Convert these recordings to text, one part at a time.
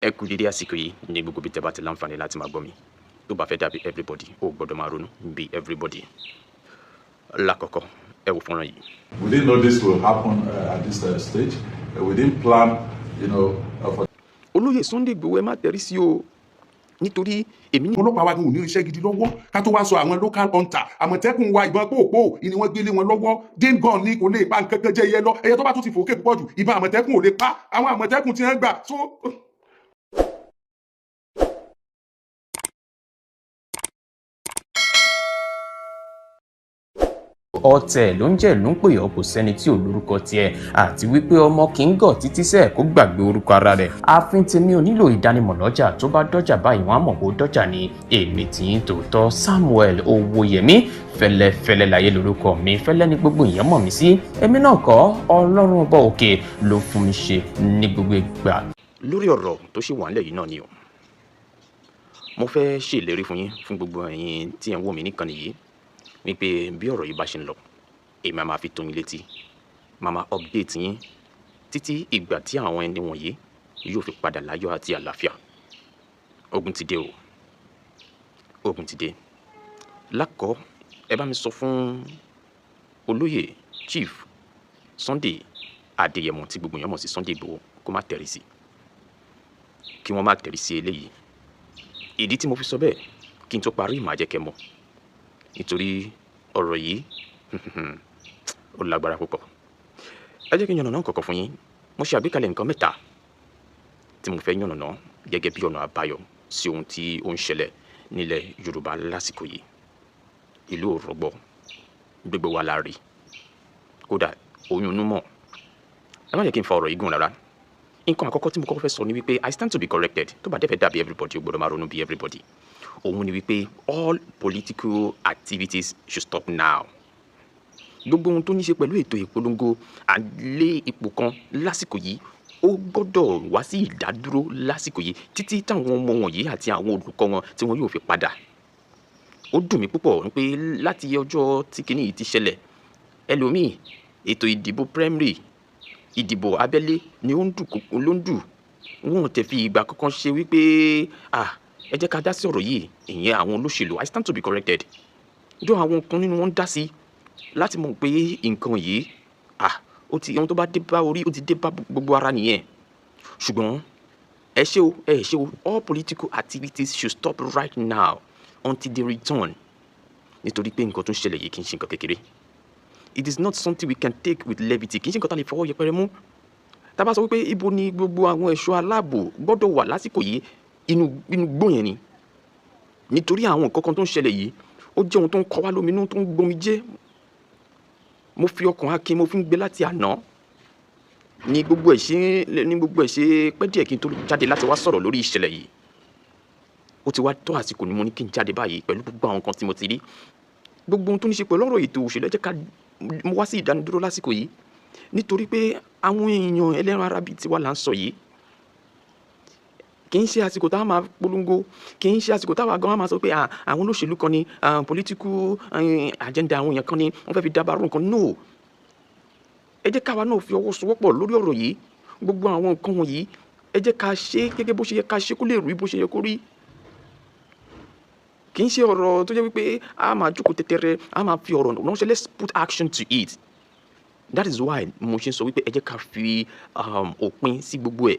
Ẹ kú dédé àsìkò yìí ní gbogbo ibi tẹ́ bá ti láǹfààní láti máa gbọ́ mi. Tó bá fẹ́ dàbí everybody, o gbọ́dọ̀ máa ronú bí everybody. Lákọ̀ọ́kọ́, ẹ wo fọ́nrán yìí. We didn't know this will happen at this stage. We didn't plan for Olóyè Sunday Igboho, ẹ má tẹ̀rí sí o, nítorí èmi ní. Ọlọ́pàá wa gan ò ní irinṣẹ́ gidi lọ́wọ́, ká tó wá sọ àwọn local hunter Àmọ̀tẹ́kùn wa. Ìbọn pòpò ni wọ́n gbélé wọn lọ́wọ́. Dane gun ni, kò lè pa nǹkan kan jẹ́ ẹyẹ lọ. Ẹyẹ tó bá tún ti fòkè púpọ̀ jù, ìbọn Àmọ̀tẹ́kùn ò lè pa. Àwọn Àmọ̀tẹ́kùn tí wọ́n gbà so. Ọ̀tẹ̀ ló ń jẹ́ ló ń pè ọ́, kò sẹ́ni tí ò lórúkọ tiẹ̀, àti wípé ọmọ kì í gọ̀ títí sẹ́ẹ̀ kó gbàgbé orúkọ ara rẹ̀. Ààfin tèmi ò nílò ìdánimọ̀ lọ́jà, tó bá dọ́jà báyìí, wọ́n á mọ̀ kó dọ́jà ni. Èmi tí ń tòótọ́, Samuel Owóyẹmí Fẹ́lẹ́fẹ́lẹ́ láyé lórúkọ mi. Fẹ́lẹ́ ní gbogbo èèyàn mọ̀ mí sí. Èmi náà kọ́, Ọlọ́run Ọba òkè ló fún mi ṣe ní gbogbo ìgbà. Lórí ọ̀rọ̀ tó ṣì wà ńlẹ̀ yìí náà ni o, mo fẹ́ ṣèlérí fún yín, fún gbogbo ẹ̀yin tí ẹ̀ ń wò mí níkànnì yìí, wípé bí ọ̀rọ̀ yìí bá ṣe ń lọ, èmi á máa fi tó yín létí, máa máa update yín títí ìgbà tí àwọn ẹni wọ̀nyí yóò fi padà láyọ̀ àti àlàáfíà. Ogun ti dé o, ogun ti dé. Lákọ̀ọ́, ẹ bá mi sọ fún olóyè Chief Sunday Adéyẹmọ, tí gbogbo èèyàn mọ̀ sí Sunday Igboho, kó má tẹ̀rí sí, kí wọ́n má tẹ̀rí sí eléyìí. Ìdí tí mo fi sọ bẹ́ẹ̀, kí n tó parí, màá jẹ́ kẹ́ mọ̀, nítorí ọ̀rọ̀ yìí ó lágbára púpọ̀. Ẹ jẹ́ kí n yànnàná kọ̀ọ̀kan fún yín. Mo ṣe àgbékalẹ̀ nǹkan mẹ́ta tí mo fẹ́ yànnàná gẹ́gẹ́ bí ọ̀nà àbáyọ sí ohun tí ó ń ṣẹlẹ̀ nílẹ̀ Yorùbá lásìkò yìí. Ìlú ò rọgbọ, gbogbo wa la rí, kódà oyún inú mọ̀. Ẹ má jẹ́ kí n fa ọ̀rọ̀ yìí gùn rárá. Nǹkan àkọ́kọ́ tí mo kọ́kọ́ fẹ́ sọ ni wípé, I stand to be corrected, tó bá dẹ̀ fẹ́ dàbí everybody, ó gbọ́dọ̀ máa ronú bí everybody, òun ni wípé all political activities should stop now. Gbogbo ohun tó ní ṣe pẹ̀lú ètò ìpolongo, à ń lé ipò kan lásìkò yìí, ó gbọ́dọ̀ wá sí ìdádúró lásìkò yìí títí táwọn ọmọ wọ̀nyí àti àwọn olùkọ́ wọn tí wọn yóò fi padà. Ó dùn mí púpọ̀ pé láti ọjọ́ tí kinní yìí ti ṣẹlẹ̀, ẹlòmíì, ètò ìdìbò primary, ìdìbò abẹ́lé ni ó ń dù ló ń dù. Wọn ò tẹ̀ fi ìgbà kankan ṣe wípé, ah, ẹ jẹ́ ká dá sí ọ̀rọ̀ yìí. Ìyẹn àwọn olóṣèlú, I stand to be corrected, jọ àwọn kan nínú wọn dá sí láti mọ̀ pé nǹkan yìí, ah, ó ti ohun tó bá dé bá orí, ó ti dé bá gbogbo ara nìyẹn. Ṣùgbọ́n ẹ ṣé o, ẹ ṣé o, all political activities should stop right now until they return, nítorí pé nǹkan tó ń ṣẹlẹ̀ yìí kì í ṣe nǹkan kékeré. It is not something we can take with levity. Kì í ṣe nǹkan tá a lè fọwọ́ yẹpẹrẹ mú. Tá a bá sọ wípé ibo ni gbogbo àwọn ẹ̀ṣọ́ aláàbò gbọ́dọ̀ wà lásìkò yìí, inú gbó yẹn ni, nítorí àwọn nǹkan kan tó ń ṣẹlẹ̀ yìí, ó jẹ́ ohun tó ń kọ wá lóminú, tó ń gbomi jẹ́. Mo fi ọkàn akin mo fi ń gbé láti àná ní gbogbo ẹ̀ ṣe, ní gbogbo ẹ̀ ṣe pẹ́ díẹ̀ kí n tó jáde láti wá sọ̀rọ̀ lórí ìṣẹ̀lẹ̀ yìí. Ó ti wá tó àsìkò ni mo ní kí n jáde báyìí pẹ̀lú gbogbo àwọn nǹkan tí mo ti rí. Gbogbo ohun tó ní ṣe pẹ̀lú ọ̀rọ̀ ètò òṣèlú, ẹ jẹ́ ká mo wá sí ìdánidúró lásìkò yìí, nítorí pé àwọn èèyàn ẹlẹ́ran ara bíi tiwa là ń sọ yìí. Kì í ṣe àsìkò táwa máa polongo, kì í ṣe àsìkò táwa gan máa sọ pé àwọn olóṣèlú kan ní political agenda, àwọn èèyàn kan ní wọ́n fẹ́ fi dábàá nǹkan. No, ẹ jẹ́ káwa náà fi ọwọ́ sowọ́pọ̀ lórí ọ̀rọ̀ yìí. Gbogbo àwọn nǹkan wọ̀nyí, ẹ jẹ́ ká ṣe gẹ́gẹ́ bó ṣe yẹ ká ṣe, kó lè rí bó ṣe yẹ kó rí. Kì í ṣe ọ̀rọ̀ tó jẹ́ wípé a máa jókòó tẹ́tẹ́rẹ́, a máa fi ọ̀rọ̀ ránṣẹ́. Let's put action to it. That is why mo ṣe ń sọ wípé ẹ jẹ́ ká fi òpin sí gbogbo ẹ̀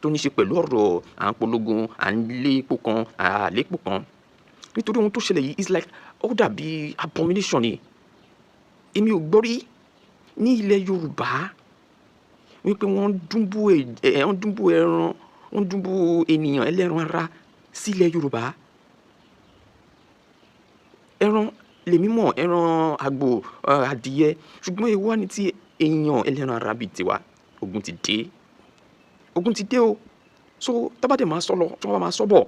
tó ní ṣe pẹ̀lú ọ̀rọ̀ à ń polongo, à ń lé ipò kan, à lé ipò kan, nítorí ohun tó ṣẹlẹ̀ yìí is like, ó dàbí abomination ni. Èmi ò gbọ́ rí ní ilẹ̀ Yorùbá wípé wọ́n dúnbú ẹran, wọ́n dúnbú ènìyàn ẹlẹ́ran ara sílẹ̀ Yorùbá. Ẹran lèmi mọ̀, ẹran àgbò, adìyẹ, ṣùgbọ́n èwo wá ní tí èèyàn ẹlẹ́ran ara bíi tiwa? Ogun ti dé, ogun ti dé o. So tá bá dẹ̀ máa sọ lọ, tí wọ́n bá máa sọ bọ̀,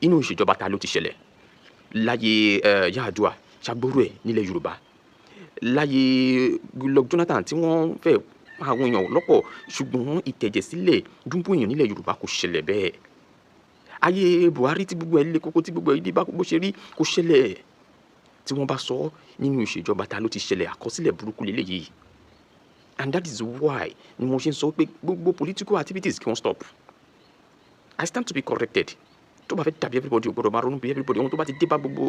inú ìṣèjọba ta ló ti ṣẹlẹ̀? Láyé Yar'Adua, ṣàgbóró ẹ̀ nílẹ̀ Yorùbá? Láyé Goodluck Jonathan, tí wọ́n fẹ́ pa àwọn èèyàn lọ́pọ̀, ṣùgbọ́n ìtẹ̀jẹ̀sílẹ̀, dúnbú èèyàn nílẹ̀ Yorùbá kò ṣẹlẹ̀ bẹ́ẹ̀. Ayé Buhari, tí gbogbo ẹ̀ le koko, tí gbogbo ẹ̀ dé bá bó ṣe rí, kò ṣẹlẹ̀. Tí wọ́n bá sọ nínú ìṣèjọba ta ló ti ṣẹlẹ̀? Àkọsílẹ̀ burúkú lélẹ́yìí, and that is why ni mo ṣe ń sọ pé gbogbo political activities, kí wọ́n stop. I stand to be corrected. Tó bá fẹ́ dàbí everybody, ò gbọ́dọ̀ máa ronú bí everybody. Ohun tó bá ti dé bá gbogbo,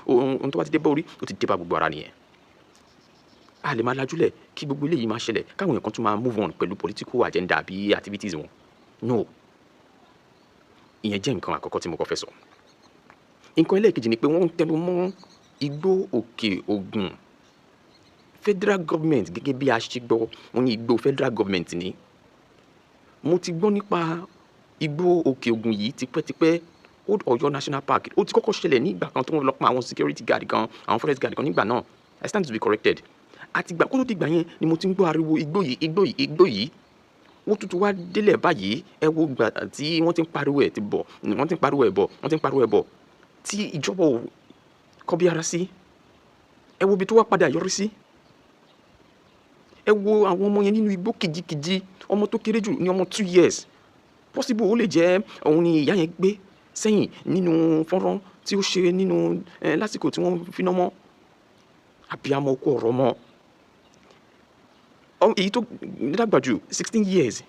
ohun tó bá ti dé bá orí, ó ti dé bá gbogbo ara nìyẹn. A lè máa lajúlẹ̀ kí gbogbo eléyìí máa ṣẹlẹ̀, káwọn èèyàn kan tún máa move on pẹ̀lú political agenda àbí activities wọn. No. Ìyẹn jẹ́ nǹkan àkọ́kọ́ tí mo kọ́ fẹ́ sọ. Nǹkan ẹlẹ́ẹ̀kejì ni pé wọ́n ń tẹnu mọ́ igbó Òkè Ògùn. Federal government, gẹ́gẹ́ bí a ṣe gbọ́, wọ́n ní igbó federal government ni. Mo ti gbọ́ nípa igbó Òkè Ògùn yìí tipẹ́tipẹ́. Old Ọ̀yọ́ National Park, ó ti kọ́kọ́ ṣẹlẹ̀ ní ìgbà kan tí wọ́n lọ pa àwọn security guard kan, àwọn forest guard kan nígbà náà. I stand to be corrected. Àtìgbà kó tó dìgbà yẹn ni mo ti ń gbọ́ ariwo igbó yìí, igbó yìí, igbó yìí. Ó tútù wá délẹ̀ báyìí. Ẹ wo ìgbà tí wọ́n ti ń pariwo ẹ̀ ti bọ̀, wọ́n ti ń pariwo ẹ̀ bọ̀, wọ́n ti ń pariwo ẹ̀ bọ̀, tí ìjọba ò kọbi ara sí. Ẹ wo ibi tó wá padà yọrí sí. Ẹ wo àwọn ọmọ yẹn nínú igbó kìjikìji. Ọmọ tó kéré jù ní ọmọ 2 years. Possible ó lè jẹ́ òun ni ìyá yẹn gbé sẹ́yìn nínú fọ́nrán tí ó ṣe nínú ẹ lásìkò tí wọ́n finá mọ́. Àbíamọ kú ọ̀rọ̀ mọ́. Èyí tó dàgbà jù, 16 years,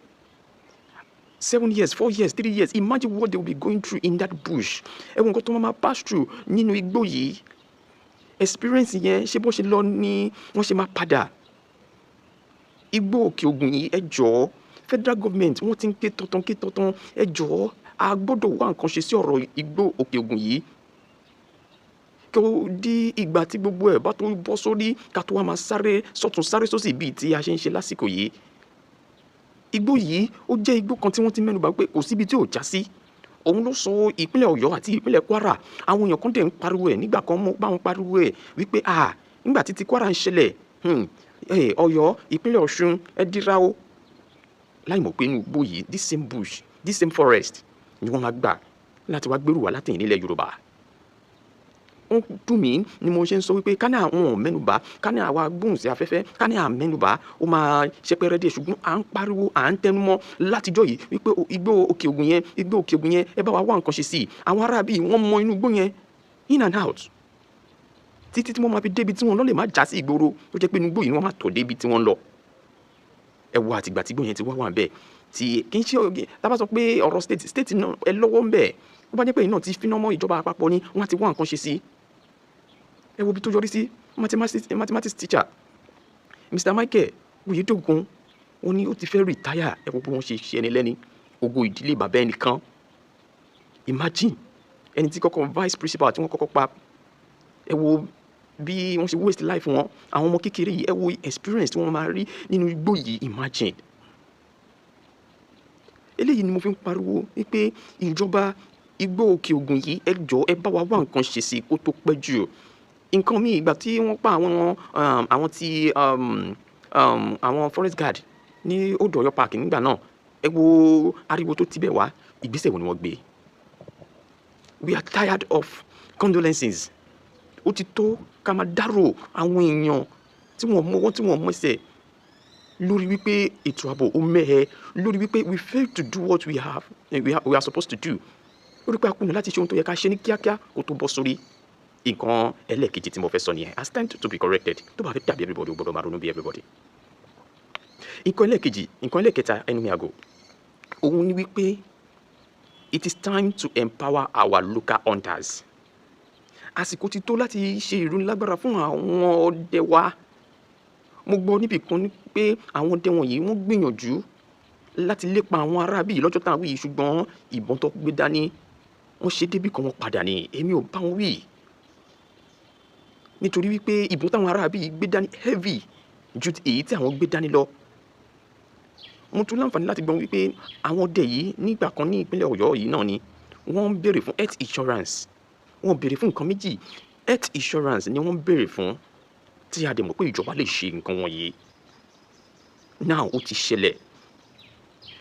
7 years, 4 years, 3 years. Imagine what they will be going through in that bush. Ẹ wo nǹkan tó máa pass through nínú igbó yìí. Experience yẹn, ṣé bó ṣe lọ ní wọ́n ṣe máa padà? Igbó Òkè Ògùn yìí, ẹ jọ̀ọ́, federal government, wọ́n ti ń ké tọ̀tàn ké tọ̀tàn. Ẹ jọ̀ọ́, a gbọ́dọ̀ wá nǹkan ṣe sí ọ̀rọ̀ igbó Òkè Ògùn yìí, kí ó di ìgbà tí gbogbo ẹ̀ bá tó bọ́ sórí, ká tó wá máa sáré sọ́tún sáré sósì bíi tí a ṣe ń ṣe lásìkò yìí. Igbó yìí, ó jẹ́ igbó kan tí wọ́n ti mẹ́nu bà pé kò síbi tí ò já sí. Òun ló sọ ìpínlẹ̀ Ọ̀yọ́ àti ìpínlẹ̀ Kwara. Àwọn èèyàn kan dẹ̀ ń pariwo ẹ̀ nígbà kan, mọ́ bá wọn pariwo ẹ̀ wípé, ah, nígbà tí ti Kwara ń ṣẹlẹ̀, Ọ̀yọ́, ìpínlẹ̀ Ọ̀ṣun, ẹ dira o, láì mọ̀ pé inú igbó yìí, this same bush, this same forest ni wọ́n máa gbà láti wá gbèrú wá látẹ̀yìn nílẹ̀ Yorùbá. Ó dùn mí ni mo ṣe ń sọ wípé ká ní àwọn ò mẹ́nubà, ká ní àwa gbóhùn sí afẹ́fẹ́, ká ní à mẹ́nubà, ó máa ṣẹpẹrẹ díẹ̀. Ṣùgbọ́n à ń pariwo, à ń tẹnumọ́ látijọ́ yìí wípé igbó Òkè Ògùn yẹn, igbó Òkè Ògùn yẹn, ẹ bá wa wá nǹkan ṣe sí i. Àwọn ará bíi wọ́n mọ inú igbó yẹn in and out, títí tí wọ́n máa fi débi tí wọ́n lọ lè má já sí ìgboro, tó jẹ́ pé inú igbó yìí ni wọ́n máa tọ̀ débi tí wọ́n lọ. Ẹ wo àtìgbà tí igbó yẹn ti wá wà bẹ́ẹ̀, tí kì í ṣe tá a bá sọ pé ọ̀rọ̀ state náà, ẹ lọ́wọ́ ń bẹ̀. Ó bá jẹ́ pé iná ti finá mọ́ ìjọba àpapọ̀ ni, wọ́n á ti wá nǹkan ṣe sí. Ẹ wo ibi tó yọrí sí. Mathematics teacher, Mr. Michael Oyedogun, ó ní ó ti fẹ́ retire. Ẹ wo bí wọ́n ṣe ṣe ẹni lẹ́ni ògo ìdílé bàbá ẹnìkan. Imagine ẹni tí kọ́kọ́ vice principal tí wọ́n kọ́kọ́ pa. Ẹ wo bí wọ́n ṣe waste life wọn. Àwọn ọmọ kékeré yìí, ẹ wo experience tí wọ́n máa rí nínú igbó yìí. Imagine. Eléyìí ni mo fi ń pariwo wípé ìjọba, igbó Òkè Ògùn yìí, ẹ jọ̀ọ́, ẹ bá wa wá nǹkan ṣe sí kó tó pẹ́ jù. Nǹkan míì, ìgbà tí wọ́n pa àwọn tí àwọn forest guard ní Old Ọ̀yọ́ Park nígbà náà, ẹ wo ariwo tó tibẹ̀ wá. Ìgbésẹ̀ wo ni wọ́n gbé? We are tired of condolences. Ó ti tó ká máa dárò àwọn èèyàn tí wọ́n mọ ọwọ́, tí wọ́n mọ ẹsẹ̀, lórí wípé ètò ààbò ó mẹ́hẹ, lórí wípé we fail to do what we are supposed to do, lórí pé a kùnà láti ṣe ohun tó yẹ ká ṣe ní kíákíá kó tó bọ́ sórí. Nǹkan ẹlẹ́ẹ̀kejì tí mo fẹ́ sọ nìyẹn. I stand to be corrected. Tó bá fẹ́ dàbí everybody, ó gbọ́dọ̀ máa ronú bí everybody. Nǹkan ẹlẹ́ẹ̀kejì, nǹkan ẹlẹ́ẹ̀kẹta, ẹnu mi àgò, òun ni wípé it is time to empower our local hunters. Àsìkò ti tó láti ṣe ìrónilágbára fún àwọn ọdẹ wa. Mo gbọ́ níbì kan ní pé àwọn ọdẹ wọ̀nyí, wọ́n gbìyànjú láti lépa àwọn aráabí yìí lọ́jọ́ tá à ń wí yìí, ṣùgbọ́n ìbọn tó gbé dání, wọ́n ṣe débì kan, wọ́n padà ní. Èmi ò bá wọn wí, nítorí wípé ìbọn táwọn aráabí yìí gbé dání heavy ju èyí tí àwọn gbé dání lọ. Mo tún láǹfààní láti gbọ́ wípé àwọn ọdẹ yìí nígbà kan ní ìpínlẹ̀ Ọ̀yọ́ yìí náà ni wọ́n ń béèrè fún health insurance. Wọ́n béèrè fún nǹkan méjì, health insurance ni wọ́n ń béèrè fún, tí a dẹ̀ mọ̀ pé ìjọba lè ṣe nǹkan wọ̀nyí. Now, ó ti ṣẹlẹ̀.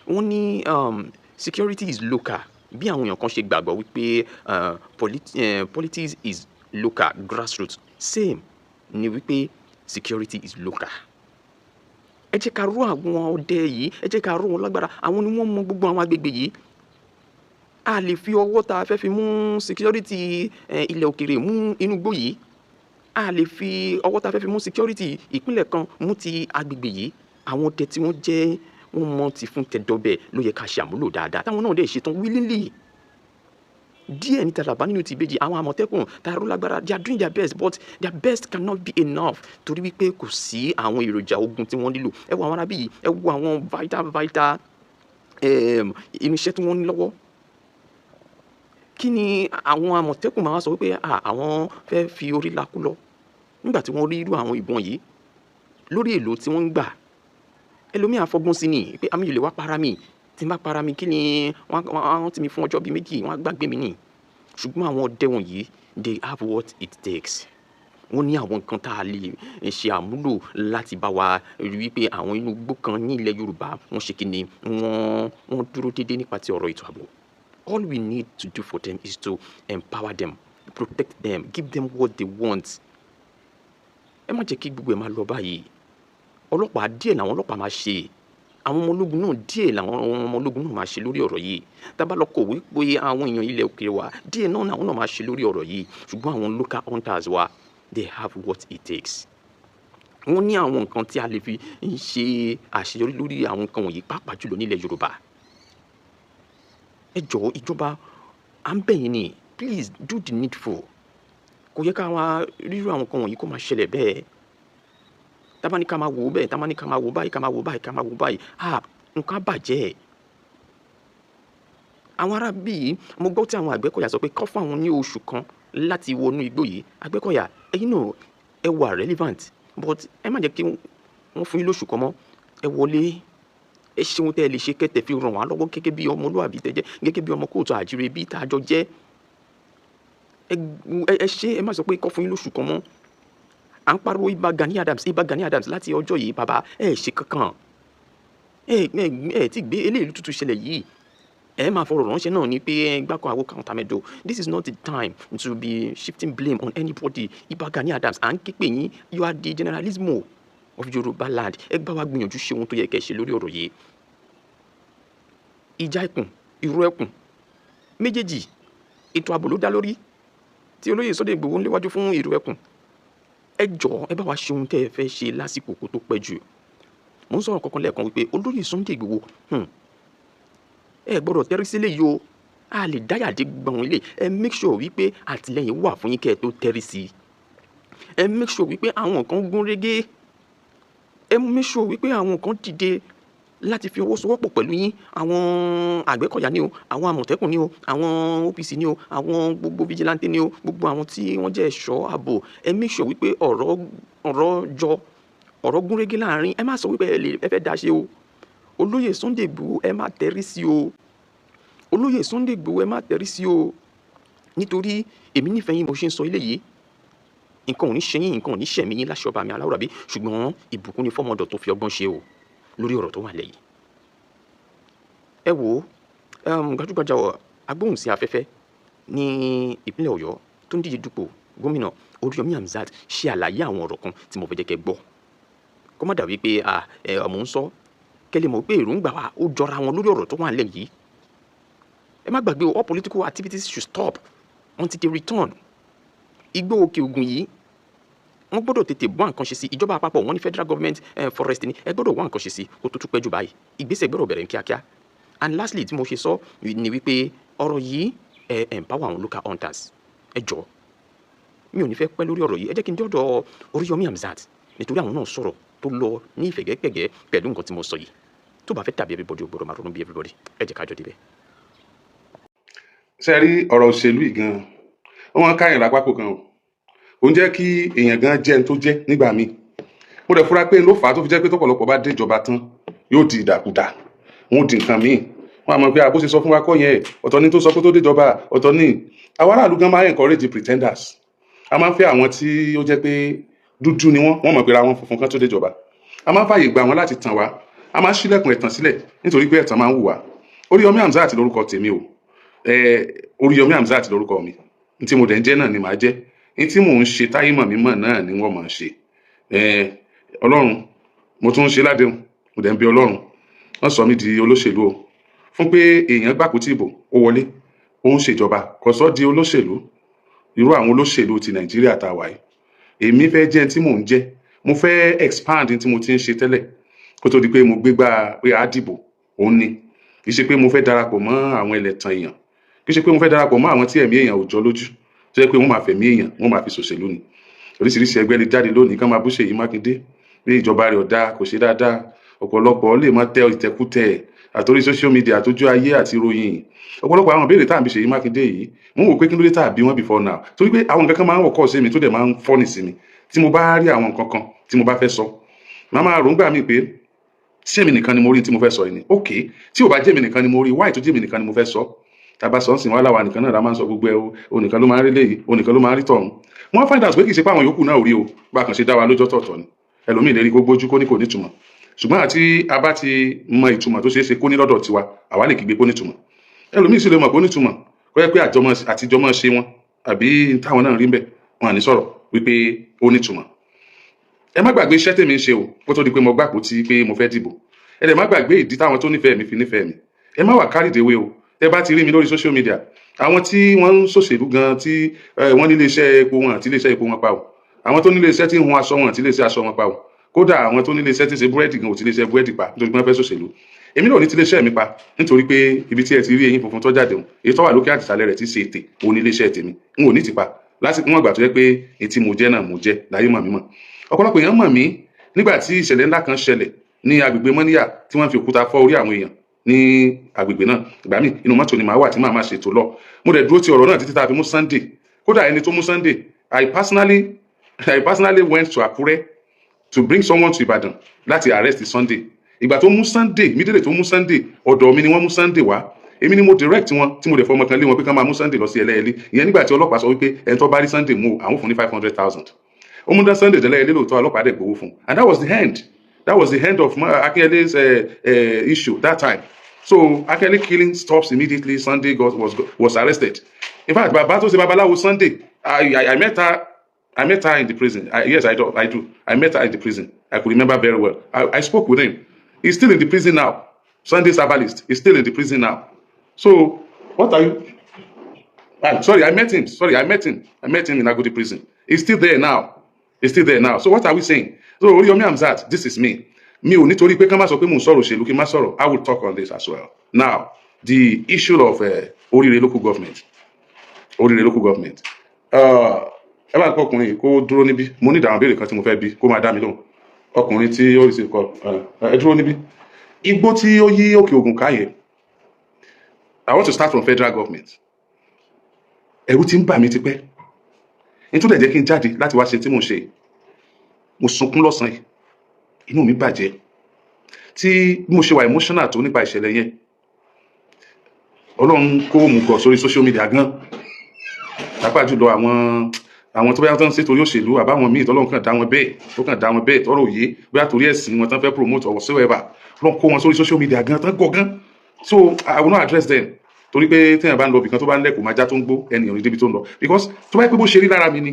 Wọ́n ní security is local, bí àwọn èèyàn kan ṣe gbàgbọ́ wípé politics is local, grassroots, same ni wípé security is local. Ẹ jẹ́ ká ró àwọn ọdẹ yìí, ẹ jẹ́ ká ró wọn lágbára. Àwọn ni wọ́n mọ gbogbo àwọn agbègbè yìí. A lè fi ọwọ́ tá a fẹ́ fi mú security ilẹ̀ òkèèrè mú inú igbó yìí. A lè fi ọwọ́ tá a fẹ́ fi mú security ìpínlẹ̀ kan mú ti agbègbè yìí. Àwọn ọdẹ tí wọ́n jẹ́ Wọ́n mọ̀ ti fún tẹ̀dọ́bẹ̀ ló yẹ ká ṣe àmúlò dáadáa, táwọn náà dẹ̀ ṣetán willingly. Díẹ̀ ní tàlàbà nínú ti ìbejì. Àwọn Àmọ̀tẹ́kùn tààrọ̀ lágbára, they are doing their best, but their best cannot be enough, torí wípé kò sí àwọn èròjà ogun tí wọ́n nílò. Ẹ wo àwọn arábí yìí, ẹ wo àwọn vital irinṣẹ́ tí wọ́n ní lọ́wọ́. Kí ni àwọn Àmọ̀tẹ́kùn máa wá sọ wípé àwọn fẹ́ fi orí lakú lọ nígbà tí wọ́n rí irú àwọn ìbọn yìí lórí èlò tí wọ́n ń gbà? Ẹlòmíà fọgbọ́n sí ni pé àmì ò lè wá para mi. Tí n bá para mi, kí ni wọ́n á rántí mi fún? Ọjọ́ bíi 2, wọ́n á gbàgbé mi nì. Ṣùgbọ́n àwọn ọdẹ wọ̀nyí, they have what it takes. Wọ́n ní àwọn nǹkan tá a lè ṣe àmúlò láti bá wa rí wípé àwọn inú igbó kan ní ilẹ̀ Yorùbá, wọ́n ṣe kí ni, wọ́n dúró déédéé nípa ti ọ̀rọ̀ ètò ààbò. All we need to do for them is to empower them, protect them, give them what they want. Ẹ má jẹ́ kí gbogbo ẹ̀ máa lọ báyìí. Ọlọ́pàá, díẹ̀ làwọn ọlọ́pàá máa ṣe. Àwọn ọmọ ológun náà, díẹ̀ làwọn ọmọ ológun náà máa ṣe lórí ọ̀rọ̀ yìí. Tá bá lọ kọ̀wé pé àwọn èèyàn ilẹ̀ òkèèrè wa, díẹ̀ náà làwọn náà máa ṣe lórí ọ̀rọ̀ yìí. Ṣùgbọ́n àwọn local hunters wa, they have what it takes. Wọ́n ní àwọn nǹkan tí a lè fi ń ṣe àṣeyọrí lórí àwọn nǹkan wọ̀nyí, pàápàá jùlọ nílẹ̀ Yorùbá. Ẹ jọ̀ọ́, ìjọba, à ń bẹ̀ yín ni, please do the needful. Kò yẹ ká wá rírú àwọn nǹkan wọ̀nyí kó máa ṣẹlẹ̀ bẹ́ẹ̀. Tá bá ní ká máa wò ó bẹ́ẹ̀, tá bá ní ká máa wò báyìí, ká máa wò báyìí, ká máa wò báyìí, ah, nǹkan á bàjẹ́. Àwọn ará bíi, mo gbọ́ tí àwọn Àgbẹ̀kọ̀yà sọ pé kọ́ fún àwọn ní oṣù kan láti wọnú igbó yìí. Àgbẹ̀kọ̀yà, ẹ̀yin náà ẹ wà relevant, but ẹ má jẹ́ kí wọ́n fún yín lóṣù kan mọ́. Ẹ wọlé, ẹ ṣe ohun tẹ́ ẹ lè ṣe kẹ́tẹ̀ fi ràn wá lọ́wọ́ gẹ́gẹ́ bí ọmọlúwàbí tẹ́ jẹ́, gẹ́gẹ́ bí ọmọ káàárọ̀ oòjíire bí tá a jọ jẹ́. Ẹ ṣe, ẹ má sọ pé kọ́ fún yín lóṣù kan mọ́. À ń pariwo Ìbà Gani Adams, Ìbà Gani Adams láti ọjọ́ yìí. Bàbá, ẹ ṣe kankan. Ẹ ti gbé eléyìí tuntun ṣẹlẹ̀ yìí, ẹ máa fọ̀rọ̀ ránṣẹ́ náà ní pé ẹ gbákan àwo kan tàmẹ̀dò. This is not the time to be shifting blame on anybody. Ìbà Gani Adams, à ń ké pè yín. You are the generalissimo of Yorùbá land. Ẹ gbá wa gbìyànjú ṣe ohun tó yẹ kẹ́ ṣe lórí ọ̀rọ̀ yìí. Ìjà ẹkùn, ìró ẹkùn méjèèjì, ètò ààbò ló dá lórí tí olóyè Sunday Igboho ń léwájú fún ìró ẹkùn. Ẹ jọ̀ọ́, ẹ bá wa ṣe ohun tẹ́ ẹ fẹ́ ṣe lásìkò kó tó pẹ́ jù. Mo ń sọ̀rọ̀ kankan lẹ́ẹ̀kan wípé olóyè Sunday Igboho, ẹ gbọ́dọ̀ tẹ́rí sílé yìí o. A lè dáyàdé gbọ̀n ilé. Ẹ make sure wípé àtìlẹ́yìn wà fún yín kẹ́ ẹ tó tẹ́rí sí i. Ẹ make sure wípé àwọn kan gún régé. Ẹ make sure wípé àwọn kan dìde láti fi ọwọ́ sowọ́pọ̀ pẹ̀lú yín. Àwọn Àgbẹ̀kọ̀yà ni o, àwọn Àmọ̀tẹ́kùn ni o, àwọn OPC ni o, àwọn gbogbo vigilante ni o, gbogbo àwọn tí wọ́n jẹ́ ẹ̀ṣọ́ ààbò, ẹ make sure wípé ọ̀rọ̀ jọ ọ̀rọ̀ gúnrégé láàrin. Ẹ má sọ wípé ẹ lè ẹ fẹ́ dá ṣe o. Olóyè Sunday Igboho, ẹ má tẹrí sí o. Olóyè Sunday Igboho, ẹ má tẹrí sí o, nítorí èmi nífẹ̀ẹ́ yín. Mo ṣe ń sọ ilé yìí, nǹkan ò ní ṣe yín, nǹkan ò ní ṣẹ̀mí yín láṣọ ọba mi aláwòrán bí. Ṣùgbọ́n ìbùkún ni fọ́mọdọ̀ tó fi ọgbọ́n ṣe o lórí ọ̀rọ̀ tó wà lẹ́yìn. Ẹ wo gbajúgbajà agbóhùnsí afẹ́fẹ́ ní ìpínlẹ̀ Ọ̀yọ́ tó ń díje dupò gómìnà, Oríyọmí Hamzat, ṣe àlàyé àwọn ọ̀rọ̀ kan tí mo fẹ́ jẹ́ kẹ́ gbọ́, kó má dàbí pé ẹ ọmọ ń sọ, kẹ́ lè mọ̀ pé èròǹgbà wa ó jọra wọn lórí ọ̀rọ̀ tó wà nílẹ̀ yìí. Ẹ má gbàgbé o, all political activities should stop until they return. Igbó Òkè Ògùn yìí, wọ́n gbọ́dọ̀ tètè wá nǹkan ṣe sí. Ìjọba àpapọ̀, wọ́n ní federal government forest ni. Ẹ gbọ́dọ̀ wá nǹkan ṣe sí kó tó tún pẹ́ jù báyìí. Ìgbésẹ̀ gbọ́dọ̀ bẹ̀rẹ̀ ní kíákíá. And lastly, tí mo ṣe sọ ni wípé ọ̀rọ̀ yìí, ẹ empower àwọn local hunters. Ẹ jọ̀ọ́, mi ò ní fẹ́ pẹ́ lórí ọ̀rọ̀ yìí. Ẹ jẹ́ kí n dọ́dọ̀ Oríyọmí Hamzat, nítorí àwọn náà sọ̀rọ̀ tó lọ ní ìfẹ̀gẹ́pẹ̀gẹ́ pẹ̀lú nǹkan tí mo sọ yìí. Tó bá fẹ́ dàbí everybody, ó gbọ́dọ̀ máa ronú bí everybody. Ẹ jẹ́ ká jọ débẹ̀. Ṣe rí ọ̀rọ̀ òṣèlú yìí gan-an, ó máa ń káyàn lápapọ̀ kan o. Ó ń jẹ́ kí èèyàn gan jẹ́ ẹni tó jẹ́ nígbà míì. Mo dẹ̀ fura pé ló fà á tó fi jẹ́ pé tọ́pọ̀lọpọ̀ bá dé ìjọba tán, yóò di ìdàkudà, wọn ò di nǹkan míì. Wọn á mọ̀ pé àbó ṣe sọ fún wa kọ́ yẹn, ọ̀tọ̀ ni tó sọ pé tó dé ìjọba, ọ̀tọ̀ ni. Àwọn aráàlú gan máa ń encourage pretenders. A máa ń fẹ́ àwọn tí ó jẹ́ pé dúdú ni wọ́n, wọ́n mọ̀ pé ra wọn funfun kan tó dé ìjọba. A máa ń fààyè gba wọn láti tàn wá. A máa ń ṣílẹ̀kùn ẹ̀tàn sílẹ̀ nítorí pé ẹ̀tàn máa ń wù wá. Oríyọmí Hamzat lórúkọ tèmi o. Oríyọmí Hamzat lórúkọ mi. N tí mo dẹ̀ ń jẹ́ náà ni màá jẹ́. N tí mò ń ṣe táyé mọ̀ mí mọ̀ náà ni wọ́n máa ṣe. Ọlọ́run, mo tún ń ṣe ládéhùn, mo dẹ̀ ń bẹ Ọlọ́run, wọ́n sọ mí di olóṣèlú o. Fún pé èèyàn gbàpótí ìbò, ó wọlé, ó ń ṣèjọba, kò sọ di olóṣèlú, irú àwọn olóṣèlú ti Nàìjíríà tá a wà yìí. Èmi fẹ́ jẹ́ tí mò ń jẹ́. Mo fẹ́ expand tí mo ti ń ṣe tẹ́lẹ̀. Kó tó di pé mo gbégbá pé a dìbò, òun ni kì í ṣe pé mo fẹ́ darapọ̀ mọ́ àwọn ẹlẹ́tàn èèyàn, kì í ṣe pé mo fẹ́ darapọ̀ mọ́ àwọn tí ẹ̀mí èèyàn ò jọ lójú, tó jẹ́ pé wọ́n máa fẹ̀mí èèyàn, wọ́n máa fi ṣòṣèlú ni. Oríṣiríṣi ẹgbẹ́ lè jáde lónìí kán máa bú Ṣèyí Mákindé bí ìjọba rẹ̀ ò dáa, kò ṣe dáadáa. Ọ̀pọ̀lọpọ̀ lè máa tẹ ìtẹ̀kùtẹ̀ àtòrí social media, àtójú ayé àti ìròyìn. Ọ̀pọ̀lọpọ̀ àwọn ìbéèrè tá à ń bi Ṣèyí Mákindé yìí, mo ń wò pé kí ló dé tá à bí wọ́n before now, torí pé àwọn nǹkan kan máa ń wọ̀kọ́ sí mi tó dẹ̀ máa ń funny sí mi. Tí mo bá rí àwọn nǹkan kan tí mo bá fẹ́ sọ, màá máa rò ń gbà mí pé, ṣé èmi nìkan ni mo rí tí mo fẹ́ sọ yìí ni? Ok, tí ò bá jẹ́ èmi nìkan ni mo rí, why tó jẹ́ èmi nìkan ni mo fẹ́ sọ? Tàbá sọ ń sìn wá láwa nìkan náà la máa ń sọ gbogbo ẹ o, onìkan ló máa ń rí léyìí, onìkan ló máa ń rí tọ̀hún. Wọ́n find out pé kì í ṣe pé àwọn yòókù náà ò rí o, bá a kàn ṣe dá wa lójọ́ tọ̀tọ̀ ni. Ẹlòmíì lè rí kó gbójú, kó ní kò nítumọ̀, ṣùgbọ́n àti a bá ti mọ ìtumọ̀ tó ṣeé ṣe kó ní lọ́dọ̀ tiwa, àwa lè kígbe kó nítumọ̀. Ẹlòmíì sì lè mọ̀ kó nítumọ̀, kó yẹ pé àjọmọ̀ àtijọ́mọ̀ ṣe wọn àbí táwọn náà rí ń bẹ̀, wọn à ní sọ̀rọ̀ wípé ó nítumọ̀. Ẹ má gbàgbé iṣẹ́ tèmi ń ṣe o, kó tó di pé mo gbàpò tí pé mo fẹ́ dìbò. Ẹ dẹ̀ má gbàgbé ìdí táwọn tó nífẹ̀ẹ́ mi fi nífẹ̀ẹ́ mi. Ẹ má wà carried away o. Ẹ bá ti rí mi lórí social media, àwọn tí wọ́n ń ṣòṣèlú gan tí wọ́n ní iléeṣẹ́ epo wọn àti iléeṣẹ́ epo wọn pa o, àwọn tó ní iléeṣẹ́ tí ń hun aṣọ wọn àti iléeṣẹ́ aṣọ wọn pa o, kódà àwọn tó ní iléeṣẹ́ tí ń ṣe búrẹ́dì gan ò ti iléeṣẹ́ búrẹ́dì pa nítorí pé wọ́n fẹ́ ṣòṣèlú. Èmi náà ò ní ti iléeṣẹ́ mi pa, nítorí pé ibi tí ẹ ti rí eyín funfun tó jáde òun, èyí tó wà lókè àtìsàlẹ̀ rẹ̀ ti ṣe ètè, òun ní iléeṣẹ́ tèmi. N ò ní ti pa lásìkò wọn gbà tó jẹ́ pé etí mo jẹ́ náà mo jẹ́ láyé mọ̀ mí mọ̀. Ọ̀pọ̀lọpọ̀ èèyàn mọ̀ mí nígbà tí ìṣẹ̀lẹ̀ ńlá kan ṣẹlẹ̀ ní agbègbè Mọ́níyà, tí wọ́n fi òkúta fọ́ orí àwọn èèyàn ní agbègbè náà. Ìgbà míì, inú mọ́tò ni màá wà tí màá máa ṣètò lọ. Mo dẹ̀ dúró ti ọ̀rọ̀ náà títí tá a fi mú Sunday. Kódà ẹni tó mú Sunday, I personally went to Akure to bring someone to Ibadan láti arrest Sunday. Ìgbà tó mú Sunday, immediately tó mú Sunday, ọ̀dọ̀ mi ni wọ́n mú Sunday wá. Èmi ni mo direct wọn, tí mo dẹ̀ fọmọ kan lé wọn pé kán máa mú Sunday lọ sí Ẹlẹ́yẹlé. Ìyẹn nígbà tí ọlọ́pàá sọ wípé ẹni tó bá rí Sunday mú o, àwọn fún ní 500,000. Ó mú dá Sunday dẹ́lẹ́yẹlé lóòótọ́, ọlọ́pàá dẹ̀ gbowó fún un, and that was the end. That was the end of Akinyele's issue that time. So Akinyele killing stops immediately Sunday was arrested. In fact, bàbá tó ṣe babaláwo Sunday, I met her in the prison. Yes, I do. I do. I met her in the prison. I could remember very well. I spoke with him. He's still in the prison now. Sunday herbalist is still in the prison now. So, what are you? Ah, sorry, I met him. Sorry, I met him. I met him in Agodi prison. He's still there now. He's still there now. So what are we saying? So Oriyomi Hamzat, this is me. Mi ò nítorí pé ká má sọ pé mò ń sọ̀rọ̀ òṣèlú kí n má sọ̀rọ̀. I will talk on this as well. Now, the issue of Orire local government. Orire local government. Ẹ bá ń kọ́ ọkùnrin yìí kó dúró níbí. Mo ní ìdáhùn béèrè kan tí mo fẹ́ bí kó máa dá mi lóhùn. Ọkùnrin tí ó rí sí kọ, ẹ dúró níbí. Igbó tí ó yí Òkè Ògùn ká yẹn. I want to start from federal government. Ẹ̀rù ti ń bà mí tipẹ́. Nítorí ẹ̀ jẹ́ kí n jáde láti wá ṣe tí mò ń ṣe. Mo sunkún lọ́sàn-án yìí. Inú mi bàjẹ́. Tí bí mo ṣe wà emotional tó nípa ìṣẹ̀lẹ̀ yẹn. Ọlọ́run kó mú gọ̀ sórí social media gan. Pàápàá jùlọ àwọn tó bá tó ń ṣe torí òṣèlú àbáwọn míì tọ́lọ́run kàn dá wọn bẹ́ẹ̀, tó kàn dá wọn bẹ́ẹ̀ tọ́rọ̀ òye, bóyá torí ẹ̀sìn wọn tán fẹ́ promote or whatsoever. Ọlọ́run kó wọn sórí social media gan tán gọ̀ gan. So I will not address them, torí pé téèyàn bá ń lọ ibìkan, tó bá ń lẹ́kọ̀ọ́ máa já tó ń gbó, ẹnìyàn ní débi tó ń lọ, because tó bá yẹ pé bó ṣe rí lára mi ni,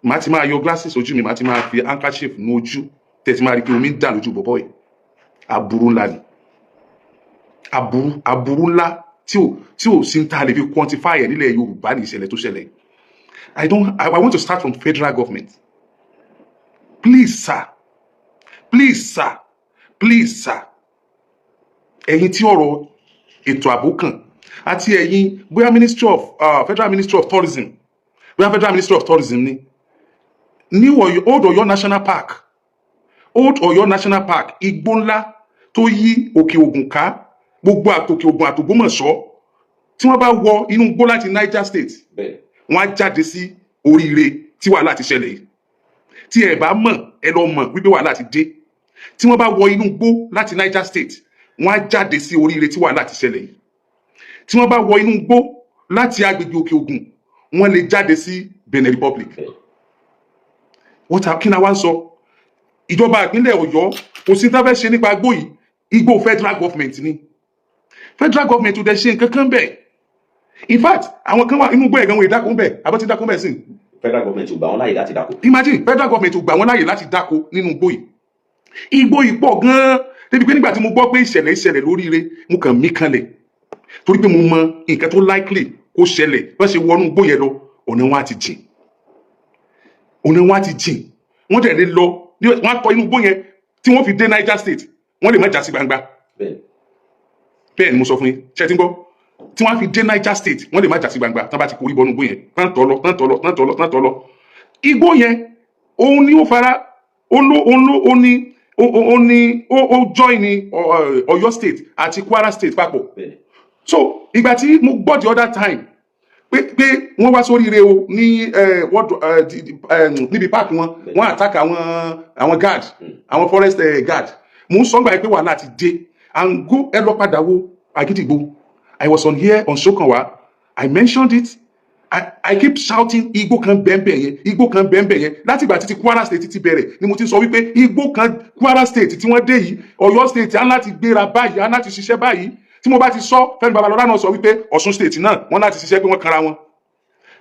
màá ti máa yọ glasses ojú mi, màá ti máa fi handkerchief nu ojú, tẹ̀ ti máa rí pé omi ń dà lójú bọ̀bọ̀ yìí. Aburú ńlá ni, aburú ńlá tí ò sí ń ta lè fi quantify ẹ̀ nílẹ̀ Yorùbá ní ìṣẹ̀lẹ̀ tó ṣẹlẹ̀. I don't I, I want to start from federal government. Please sir, please sir, please sir, ẹ̀yin tí ọ̀rọ̀ ètò ààbò kàn, àti ẹ̀yin bóyá ministry of federal ministry of tourism, bóyá federal ministry of tourism ni, ní Ọ̀yọ́, Old Ọ̀yọ́ National Park, Old Ọ̀yọ́ National Park, igbó ńlá tó yí Òkè Ògùn ká, gbogbo àtòkè Ògùn àtògbómọ̀ṣọ́, tí wọ́n bá wọ inú igbó láti Niger State, wọ́n á jáde sí Oríire tí wàhálà ti ṣẹlẹ̀ yìí. Tí ẹ bá mọ̀, ẹ lọ mọ̀ wípé wàhálà ti dé. Tí wọ́n bá wọ inú igbó láti Niger State, wọ́n á jáde sí Oríire tí wàhálà ti ṣẹlẹ̀ yìí. Tí wọ́n bá wọ inú igbó láti agbègbè Òkè Ògùn, wọ́n lè jáde sí Benin Republic. Wọ́n ta kí ni wá ń sọ? Ìjọba ìpínlẹ̀ Ọ̀yọ́ kò sí tá fẹ́ ṣe nípa igbó yìí. Igbó federal government ni. Federal government ò dẹ̀ ṣe nǹkan kan bẹ́ẹ̀. In fact, àwọn kan wà inú igbó ẹ̀gán, wọn ìdáko ń bẹ̀ àbọ̀ tí dáko ń bẹ̀ sí. Federal government ò gbà wọ́n láàyè láti dáko. Imagine, federal government ò gbà wọ́n láàyè láti dáko nínú igbó yìí. Igbó yìí pọ̀ gan-an débi pé nígbà tí mo gbọ́ pé ìṣẹ̀lẹ̀ ìṣẹ̀lẹ̀ lóríire, mo kàn mí kanlẹ̀, torí pé mo mọ nǹkan tó likely kó ṣẹlẹ̀. Bá ṣe wọnú igbó yẹn lọ, ọ̀nà wọn á ti jìn, ọ̀nà wọn á ti jìn, wọ́n dẹ̀ lè lọ, wọ́n á tọ inú igbó yẹn. Tí wọ́n fi dé Niger State, wọ́n lè má já sí gbangba. Bẹ́ẹ̀ ni mo sọ fún yín. Ṣé ti ń gbọ́? Tí wọ́n fi dé Niger State, wọ́n lè má já sí gbangba. Tán bá ti korí bọnú igbó yẹn, tán tọ́ lọ, tán tọ́ lọ, tán tọ́ lọ, tán tọ́ lọ, igbó yẹn, òun ni ó fara, ó ló, òun ló, ó ní, ó ní, ó join ní Ọ̀yọ́ State àti Kwara State papọ̀. So ìgbà tí mo gbọ́ the other time pé wọ́n wá sóríire o ní níbi park wọn, wọ́n attack àwọn guard, àwọn forest guard, mo ń sọ gbà pé wàhálà ti dé. And go, ẹ lọ padà wo Àgídìgbò. I was on here on Sokanwa, I mentioned it. I keep shouting, igbó kan bẹ́ẹ̀nbẹ́ẹ̀ yẹn, igbó kan bẹ́ẹ̀nbẹ́ẹ̀ yẹn. Láti ìgbà títí Kwara State ti bẹ̀rẹ̀ ni mo ti sọ wípé igbó kan, Kwara State tí wọ́n dé yìí, Ọ̀yọ́ State á láti gbéra báyìí, á láti ṣiṣẹ́ báyìí. Tí mo bá ti sọ, Fẹ́mi Babalọ́lá náà sọ wípé Ọ̀ṣun State náà, wọ́n láti ṣiṣẹ́, pé wọ́n kanra wọn.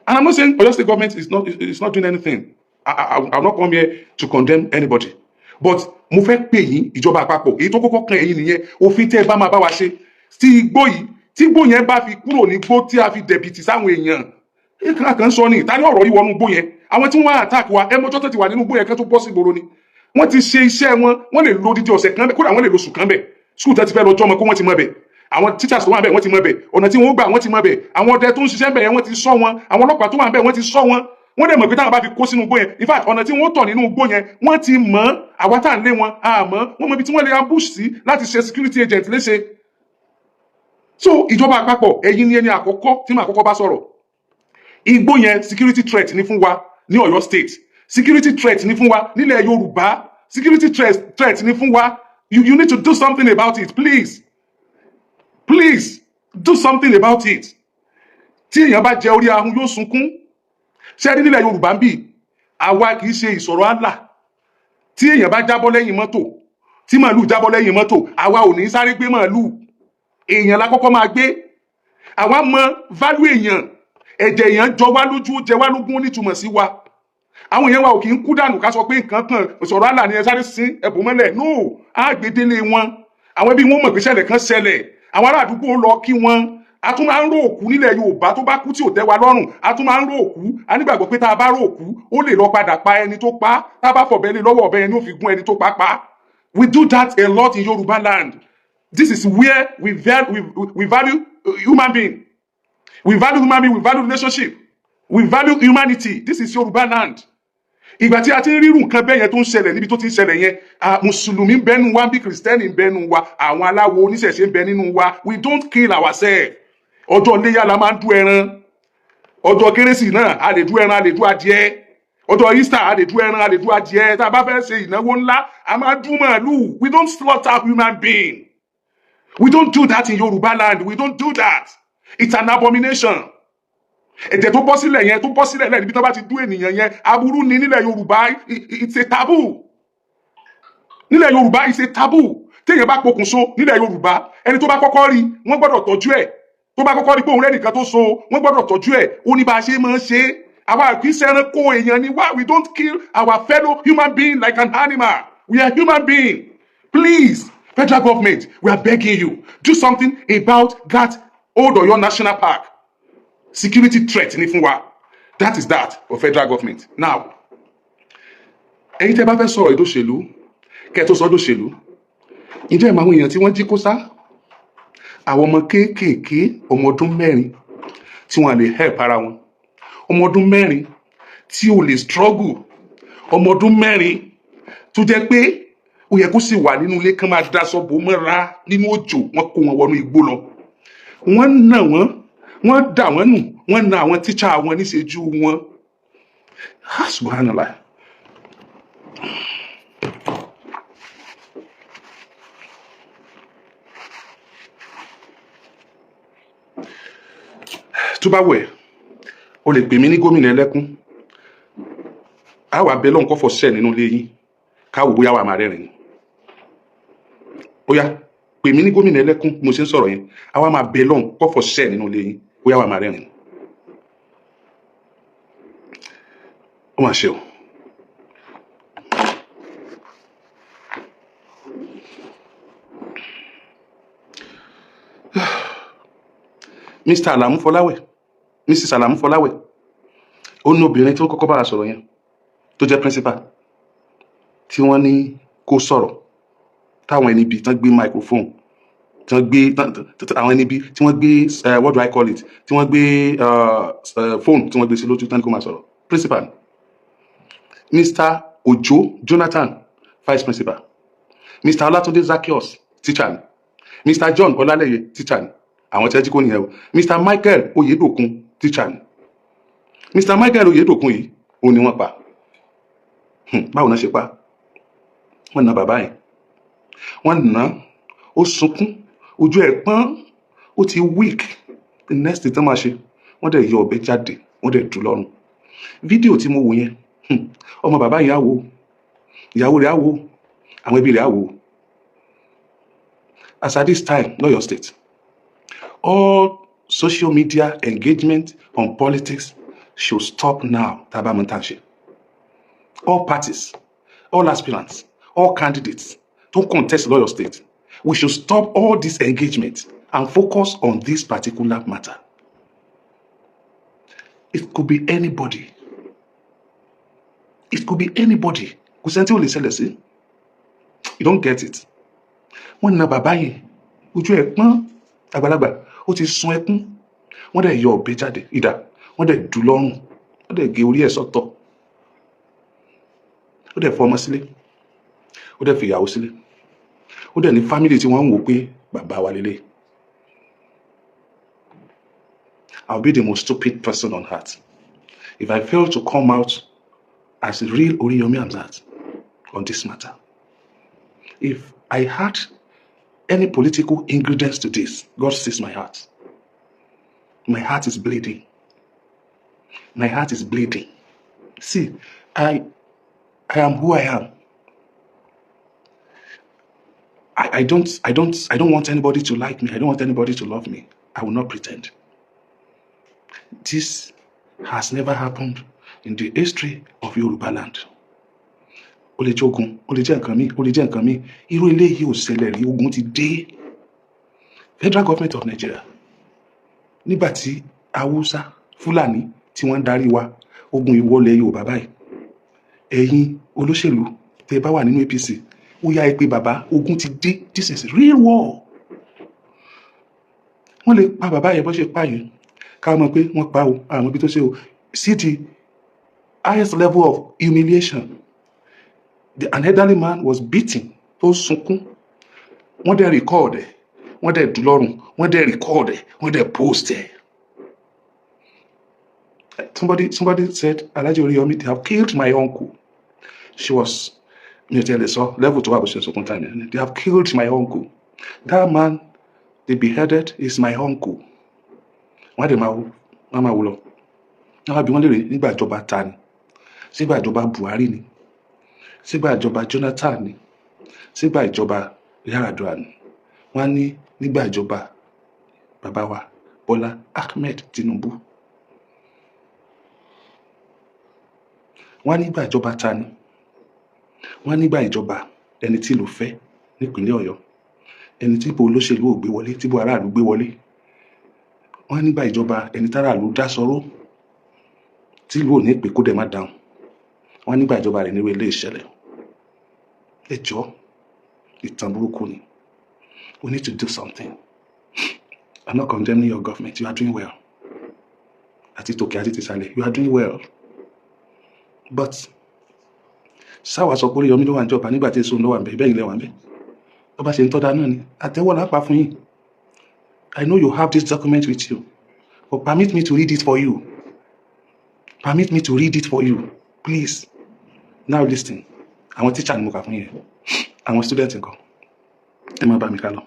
And I'm not saying Ọ̀yọ́ State government is not doing anything. I will not come here to condemn anybody, but mo fẹ́ pè yín, ìjọba àpapọ̀, èyí tó kọ́kọ́ kan ẹ̀yin nìyẹn. Òfin tẹ́ ẹ bá máa bá wa ṣe tí igbó yìí, tí igbó yẹn bá fi kúrò ní igbó tí a fi dẹ̀bìtì sáwọn èèyàn ìkan kan sọ ní ìta ní ọ̀rọ̀ yìí wọnú igbó yẹn, àwọn tí wọ́n attack wa, ẹ mọ́jọ́ tó ti wà nínú igbó yẹn kán tó bọ́ sí ìgboro ni wọ́n ti ṣe iṣẹ́ wọn. Wọ́n lè lo odidi ọ̀sẹ̀ kan bẹ̀, kódà wọ́n lè lo oṣù kan bẹ̀. School tó ti fẹ́ lọ jọ́mọ kó wọ́n ti mọ bẹ̀, àwọn teachers tó wà bẹ̀ wọ́n ti mọ bẹ̀, ọ̀nà tí wọ́n gbà wọ́n ti mọ bẹ̀, àwọn ọdẹ tó ń ṣiṣẹ́ bẹ̀ yẹn wọ́n ti sọ wọn, àwọn ọlọ́pàá tó wà bẹ̀ wọ́n ti sọ wọn. Wọ́n dẹ̀ mọ̀ pé táwọn bá fi kó sínú igbó yẹn, in fact, ọ̀nà tí wọ́n tọ̀ nínú igbó yẹn wọ́n ti mọ̀. Àwa tá à ń lé wọn àmọ́ wọ́n mọ ibi tí wọ́n lè ambush sí láti ṣe security agent léṣe. So ìjọba àpapọ̀, ẹ̀yin ni ẹni àkọ́kọ́ tí màá kọ́kọ́ bá sọ̀rọ̀. Igbó yẹn, security threat ní fún wa ní Ọ̀yọ́ State, security threat ní fún wa nílẹ̀ Yorùbá, security threat ní fún wa. You need to do something about it. Please, please do something about it. Tí èèyàn bá jẹ orí ahun, yóò sunkún. Ṣé rí, nílẹ̀ Yorùbá ń bì, àwa kì í ṣe ìsọ̀rọ̀ àlà. Tí èèyàn bá jábọ́ lẹ́yìn mọ́tò, tí màálù jábọ́ lẹ́yìn mọ́tò, àwa ò ní sáré gbé màálù, èèyàn la kọ́kọ́ máa gbé. Àwa mọ value èèyàn. Ẹ̀jẹ̀ èèyàn jọ wá lójú, ó jẹ wá lógún, ó nítumọ̀ sí wa. Àwọn èèyàn wa ò kì í kú dànù ká sọ pé nǹkan kan ìsọ̀rọ̀ àlà ni, ẹ sáré sín ẹ̀bùn mọ́lẹ̀. No, á gbedele wọn, àwọn ẹbí wọn mọ̀ pé ṣẹlẹ̀ kan ṣẹlẹ̀, àwọn ará àdúgbò lọ kí wọn. A tún máa ń ró òkú nílẹ̀ Yorùbá. Tó bá kú tí ò tẹ́ wa lọ́rùn, a tún máa ń ró òkú. A nígbàgbọ́ pé tá a bá ró òkú, ó lè lọ padà pa ẹni tó pa. Tá a bá fọ̀bẹ lé lọ́wọ́, ọ̀bẹ yẹn ni ó fi gún ẹni tó pa pa. We do that a lot in Yorùbá land. This is where we value human being. We value human being, we value relationship, we value humanity. This is Yorùbá land. Ìgbà tí a ti ń rírun nǹkan bẹ́ẹ̀ yẹn tó ń ṣẹlẹ̀ níbi tó ti ń ṣẹlẹ̀ yẹn, mùsùlùmí ń bẹ́nu wa bí kìrìsìtẹ́nì ń bẹ́nu wa, àwọn aláwo oníṣẹ̀ṣe ń bẹ nínú wa. We don't kill ourselves. Ọjọ́ iléyà la máa ń dú ẹran. Ọjọ́ kérésì náà, a lè dú ẹran, a lè dú adìẹ. Ọjọ́ Easter, a lè dú ẹran, a lè dú adìẹ. Tá a bá fẹ́ ṣe ìnáwó ńlá, a máa dú màálù. We don't slaughter human being. We don't do that in Yorùbá land. We don't do that. It's an abomination. Ẹ̀jẹ̀ tó bọ́ sílẹ̀ yẹn, tó bọ́ sílẹ̀ lẹ́yìn níbi tó bá ti dú ènìyàn yẹn, aburú ni nílẹ̀ Yorùbá. It's a taboo nílẹ̀ Yorùbá. It's a taboo. Téèyàn bá pokùnso nílẹ̀ Yorùbá, ẹni tó bá kọ́kọ́ rí, wọ́n gbọ́dọ̀ tọ́jú ẹ̀. Tó bá kọ́kọ́ rí pé òun rẹ́ nìkan tó so, wọ́n gbọ́dọ̀ tọ́jú ẹ̀. Ó ní bá a ṣe máa ń ṣe é. Àwa kì í ṣẹranko, èèyàn ni wá. We don't kill our fellow human being like an animal. We are human being. Please, federal government, we are begging you, do something about that Old Oyo National Park. Security threat ní fún wa. That is that for federal government. Now, ẹ̀yin tẹ́ bá fẹ́ sọ̀rọ̀ ìdóṣèlú, kẹ́ ẹ tó sọ dòṣèlú, ǹjẹ́ ìmọ̀ àwọn èèyàn tí wọ́n jí kó sá, àwọn ọmọ kéékèèké, ọmọ ọdún 4 tí wọ́n lè help ara wọn, ọmọ ọdún 4 tí ò lè struggle, ọmọ ọdún 4 tó jẹ́ pé ó yẹ kó sì wà nínú ilé kán máa daṣọ bò mọ́ra nínú òjò, wọ́n kó wọn wọnú igbó lọ, wọ́n nà wọ́n, wọ́n dà wọ́n nù, wọ́n na àwọn tíṣà wọn níṣẹ́jú wọn. Ah, subhanallah. Tó bá wẹ̀, o lè pè mí ní gómìnà ẹlẹ́kún. Á wà bẹ́ẹ̀ lọ́n kọ́fọ̀ ṣẹ́ nínú ilé yín, káwò bóyá wà máa rẹ́rìn ni. Ó yá, pè mí ní gómìnà ẹlẹ́kún. Bí mo ṣe ń sọ̀rọ̀ yẹn, á wà máa bẹ́ẹ̀ lọ́n kọ́fọ̀ ṣẹ́ nínú ilé yín, bóyá wà máa rẹ́rìn ni. Ó mà ṣe o. Mr. Alamu Fọláwẹ̀, Mrs. Alamu Fọláwẹ̀, ó ní obìnrin tó kọ́kọ́ bá a sọ̀rọ̀ yẹn, tó jẹ́ principal tí wọ́n ní kó sọ̀rọ̀. Táwọn ẹni bíi tán gbé microphone, tán gbé àwọn ẹni bíi tí wọ́n gbé, what do I call it, tí wọ́n gbé phone, tí wọ́n gbé sí lójú, tán ní kó máa sọ̀rọ̀, principal ni. Mr. Ojo Jonathan, vice principal. Mr. Olatunde Zaccheaus, teacher ni. Mr. John Ọlálẹyé, teacher ni. Àwọn tí ẹ jí kó nìyẹn o. Mr. Michael Oyedokun, teacher ni. Mr. Michael Oyedokun yìí, òun ni wọ́n pa. Báwo náà ṣe pa? Wọ́n na bàbá yẹn, wọ́n nà á, ó sunkún, ojú ẹ̀ pọ́n, ó ti weak. The next thing tó máa ṣe, wọ́n dẹ̀ yọ ọ̀bẹ jáde, wọ́n dẹ̀ dù lọ́rùn. Fídíò tí mo wò yẹn, ọmọ bàbá yẹn á wò, ìyàwó rẹ̀ á wò, àwọn ẹbí rẹ̀ á wò. As at this time, l'Ọ́yọ̀ọ́ State, all social media engagement on politics should stop now. Tá a bá mọ̀ tá a ṣe, all parties, all aspirants, all candidates to contest l'Ọ́yọ̀ọ́ State, we should stop all this engagement and focus on this particular matter. It could be anybody. It could be anybody. Kò sẹ́ni tí ò lè ṣẹlẹ̀ sí. You don't get it. Wọ́n na bàbá yẹn, ojú ẹ̀ pọ́n, àgbàlagbà, ó ti sun ẹkún. Wọ́n dẹ̀ yọ ọ̀bẹ jáde, ìdá, wọ́n dẹ̀ dù lọ́rùn, wọ́n dẹ̀ gé orí ẹ̀ sọ́tọ̀. Ó dẹ̀ fọmọ sílé, ó dẹ̀ fi ìyàwó sílé, ó dẹ̀ ní family tí wọ́n ń wò pé bàbá wa lélẹ̀. I'll be the most stupid person on earth if I fail to come out as real Oriyomi Hamzat on this matter. If I had any political ingredients to this, God sees my heart. My heart is bleeding. My heart is bleeding. See, I am who I am. I don't want anybody to like me. I don't want anybody to love me. I will not pretend. This has never happened in the history of Yoruba land. Ó lè jẹ́ ogun, ó lè jẹ́ nǹkan míì, ó lè jẹ́ nǹkan míì. Irú eléyìí ò ṣẹlẹ̀ rí, ogun ti dé. Federal Government of Nigeria, nígbà tí Haúsá, Fúlàní tí wọ́n ń darí wa, ogun ìwọlẹ̀ Yorùbá báyìí. Ẹ̀yin olóṣèlú tẹ́ bá wà nínú APC, ó yá, ẹ pé bàbá, ogun ti dé, this is real war. Wọ́n lè pa bàbá yẹn bó ṣe pa yẹn, ká mọ̀ pé wọ́n pa o, àwọn ibi tó ṣe o. See the highest level of humiliation. An elderly man was beaten, tó sunkún. Wọ́n dẹ̀ record ẹ̀, wọ́n dẹ̀ dù lọ́rùn, wọ́n dẹ̀ record ẹ̀, wọ́n dẹ̀ post ẹ̀. Somebody said, "Alhaji Oriyomi, they have killed my uncle." She was, mi ò tiẹ̀ lè sọ level tó wà bó ṣe sunkún time yẹn. "They have killed my uncle. That man they beheaded is my uncle." Wọ́n á dẹ̀ máa wò, wọ́n á máa wò lọ. Wọ́n á bi wọ́n léèrè, nígbà ìjọba ta ni? Sígbà ìjọba Buhari ni? Sígbà ìjọba Jonathan ni? Sígbà ìjọba Yar'Adua ni? Wọ́n á ní nígbà ìjọba bàbá wa Bọ́lá Ahmed Tinubu. Wọ́n á nígbà ìjọba ta ni? Wọ́n á nígbà ìjọba ẹni tí ìlú fẹ́ nípínlẹ̀ Ọ̀yọ́, ẹni tí ibo olóṣèlú ò gbé wọlé, tí ibo aráàlú gbé wọlé. Wọ́n á nígbà ìjọba ẹni táráàlú dá sọ̀rọ̀, tí ìlú ò ní pè kó dẹ̀ má dáhùn. Wọ́n á nígbà ìjọba rẹ̀ nírú ilé ìṣẹ̀lẹ̀. Ẹ jọ̀ọ́, ìtàn burúkú ni. We need to do something. I'm not condemning your government. You are doing well. Àti tòkè àti tìsàlẹ̀, you are doing well. But sáwà sọ pé Oríyọmí ló wà níjọba nígbà tí èso ló wà ń bẹ, bẹ́ẹ̀ ilẹ̀ wà ń bẹ. Tó bá ṣe ń tọ́da náà ni àtẹ́wọ́ lápá fún yín. I know you have this document with you, but permit me to read it for you. Permit me to read it for you, please. Now listen. Àwọn teacher ni mo kà fún yẹn. Àwọn student nǹkan. Ẹ má bá mi ká lọ.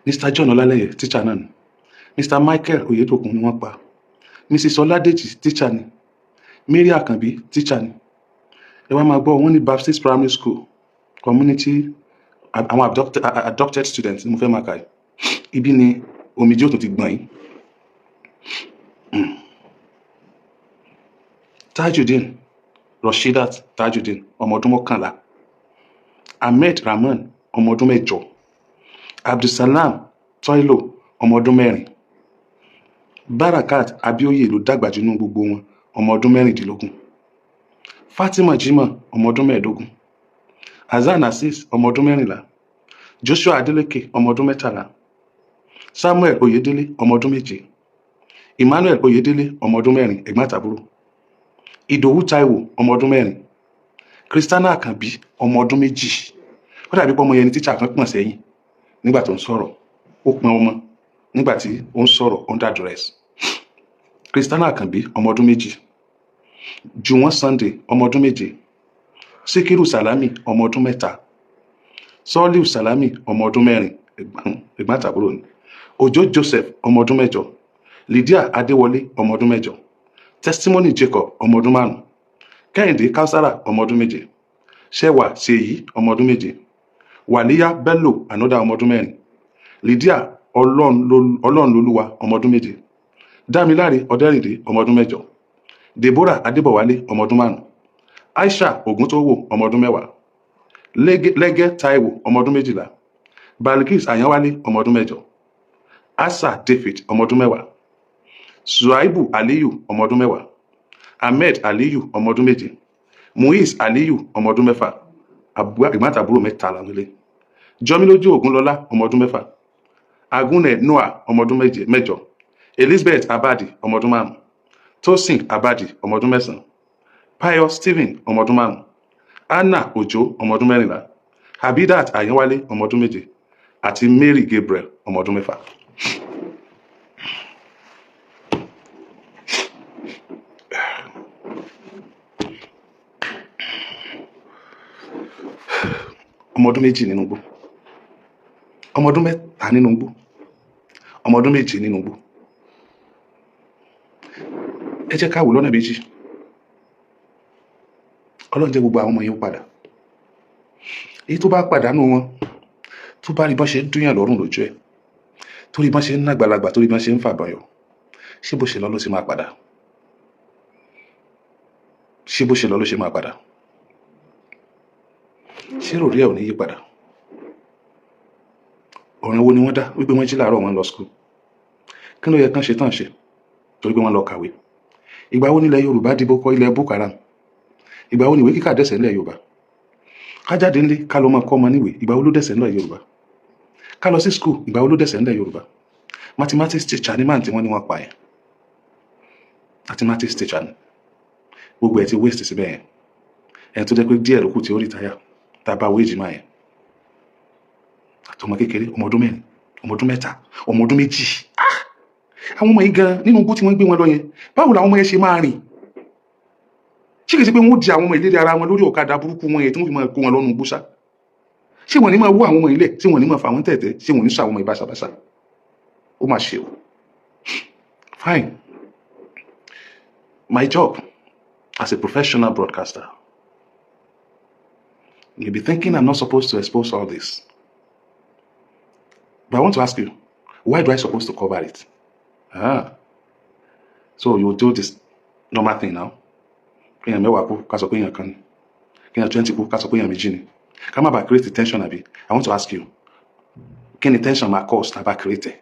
Mr. John Ọlálẹ́yẹ, teacher náà ni. Mr. Michael Oyedokun ni wọ́n pa. Mrs. Ọládèjì, teacher ni. Mary Àkànbí, teacher ni. Ẹ wá máa gbọ́, wọ́n ní Baptist Primary School community, àwọn adopted students ni mo fẹ́ máa kà yìí. Ibi ni omijé òtún ti gbọ̀n yín. Tajudeen Rasheedat Tajudeen, ọmọ ọdún 11. Ahmed Rahman, ọmọ ọdún 8. Abdulsalam Toilo, ọmọ ọdún 4. Barakat Abioye ló dàgbà jù nínú gbogbo wọn, ọmọ ọdún 16. Fatima Jimoh, ọmọ ọdún 15. Hasan Azeez, ọmọ ọdún 14, Joshua Adeleke, ọmọ ọdún 13, Samuel Oyedele, ọmọ ọdún 7, Emmanuel Oyedele, ọmọ ọdún 4, ẹ̀gbọ́n àtàbúrò, Ìdòwú Taiwo, ọmọ ọdún 4, Christiana Àkànbí, ọmọ ọdún 2. Ó dàbí pé ọmọ yẹn ni tíṣà kan pọ̀n sẹ́yìn nígbà tó ń sọ̀rọ̀. Ó pọn ọmọ nígbà tí ó ń sọ̀rọ̀ under duress. Christiana Àkànbí, ọmọ ọdún 2, Jùwọ́n Sunday, ọmọ ọdún 7, Síkírù Sàlámì, ọmọ ọdún 3, Sọ́ọ́líù Sàlámì, ọmọ ọdún 4, ẹ̀gbọ́n àtàbúrò ni, Òjó Joseph, ọmọ ọdún 8, Lydia Adéwọlé, ọmọ ọdún 8, Testimony Jacob, ọmọ ọdún 5, Kẹ́hìndé Kausara, ọmọ ọdún 7, Ṣẹwà Ṣèyí, ọmọ ọdún 7, Wàlíyá Bello, another ọmọ ọdún 4, Lydia Ọlọ́runlolúwa, ọmọ ọdún 7, Dámiláre Ọdẹ́rìndé, ọmọ ọdún 8, Deborah Adébọ̀wálé, ọmọ ọdún 5, Aisha Ògúntóyò, ọmọ ọdún 10, Lẹ́gẹ́ Taiwo, ọmọ ọdún 12, Balikis Àyánwálé, ọmọ ọdún 8, Asa David, ọmọ ọdún 10, Suaibu Aliyu, ọmọ ọdún 10, Ahmed Aliyu, ọmọ ọdún 7, Muiz Aliyu, ọmọ ọdún 6, ẹ̀gbọ́n àtàbúrò mẹ́ta làwọn ilé, Jọmílójú Ògúnlọlá, ọmọ ọdún 6, Agunne Noah, ọmọ ọdún 8, Elizabeth Abadi, ọmọ ọdún 5, Tosin Abadi, ọmọ ọdún 9, Pius Stephen, ọmọ ọdún 5, Anna Ojo, ọmọ ọdún 14, Habidat Àyánwálé, ọmọ ọdún 7, àti Mary Gabriel, ọmọ ọdún 6. Ọmọ ọdún 2 nínú igbó, ọmọ ọdún 3 nínú igbó, ọmọ ọdún 7 nínú igbó. Ẹ jẹ́ ká wò lọ́nà méjì. Ọlọ́run jẹ́ gbogbo àwọn ọmọ yẹn ó padà. Èyí tó bá pàdánù wọn, tó bá rí bọ́n ṣe ń dúnyàn lọ́rùn lójú ẹ̀, tó rí bọ́n ṣe ń nàgbàlagbà, tó rí bọ́n ṣe ń fàbọn yọ, ṣé bó ṣe lọ ló ṣe máa padà? Ṣé bó ṣe lọ ló ṣe máa padà? Ṣé ròrí ẹ̀ ò ní yí padà? Ọ̀ràn wo ni wọ́n dá wípé wọ́n jí láàárọ̀, wọn lọ school? Kí ló yẹ kán ṣe tán ṣe torí pé wọ́n lọ kàwé? Ìgbà wo nílẹ̀ Yorùbá dìbò kọ ilẹ̀ Boko Haram? Ìgbà wo ni ìwé kíkà dẹ̀sẹ̀ nílẹ̀ Yorùbá? Ká jáde ńlé, ká lọ máa kọ́ ọmọ níwèé, ìgbà wo ló dẹ̀sẹ̀ nílẹ̀ Yorùbá? Ká lọ sí school, ìgbà wo ló dẹ̀sẹ̀ nílẹ̀ Yorùbá? Mathematics teacher ní máà tí wọ́n ní wọ́n pa yẹn. Mathematics teacher ni. Gbogbo ẹ̀ ti waste síbẹ̀ yẹn. Ẹni tó jẹ́ pé díẹ̀ ló kù tí ó retire, tá a bá wéjì máa yẹn, àtọmọ kékeré, ọmọ ọdún 4, ọmọ ọdún 3, ọmọ ọdún 2. Ah! Àwọn ọmọ yìí gan, nínú igbó tí wọ́n gbé wọn lọ yẹn, báwo làwọn ọmọ yẹn ṣe máa rìn? Ṣé kìí ṣe pé wọ́n di àwọn ọmọ ìlérí ara wọn lórí ọ̀kadà burúkú wọn yẹn tí wọ́n fi máa kó wọn lọ́nu igbó ṣá? Ṣé wọ́n ní máa wú àwọn ọmọ ilẹ̀? Ṣé wọ́n ní máa fà wọ́n tẹ̀tẹ̀? Ṣé wọ́n ní sọ àwọn ọmọ ìbáṣabáṣa? Ó mà ṣe o. Fine. My job as a professional broadcaster, you may be thinking I'm not supposed to expose all this, but I want to ask you, why do I supposed to cover it? Ah, so you do this normal thing now. Kéèyàn 10 kú, ká sọ pé èèyàn kan ni. Kéèyàn 20 kú, ká sọ pé èèyàn méjì ni. Ká má bàa create tension, àbí? I want to ask you, kí ni tension máa cause tá a bá create ẹ̀?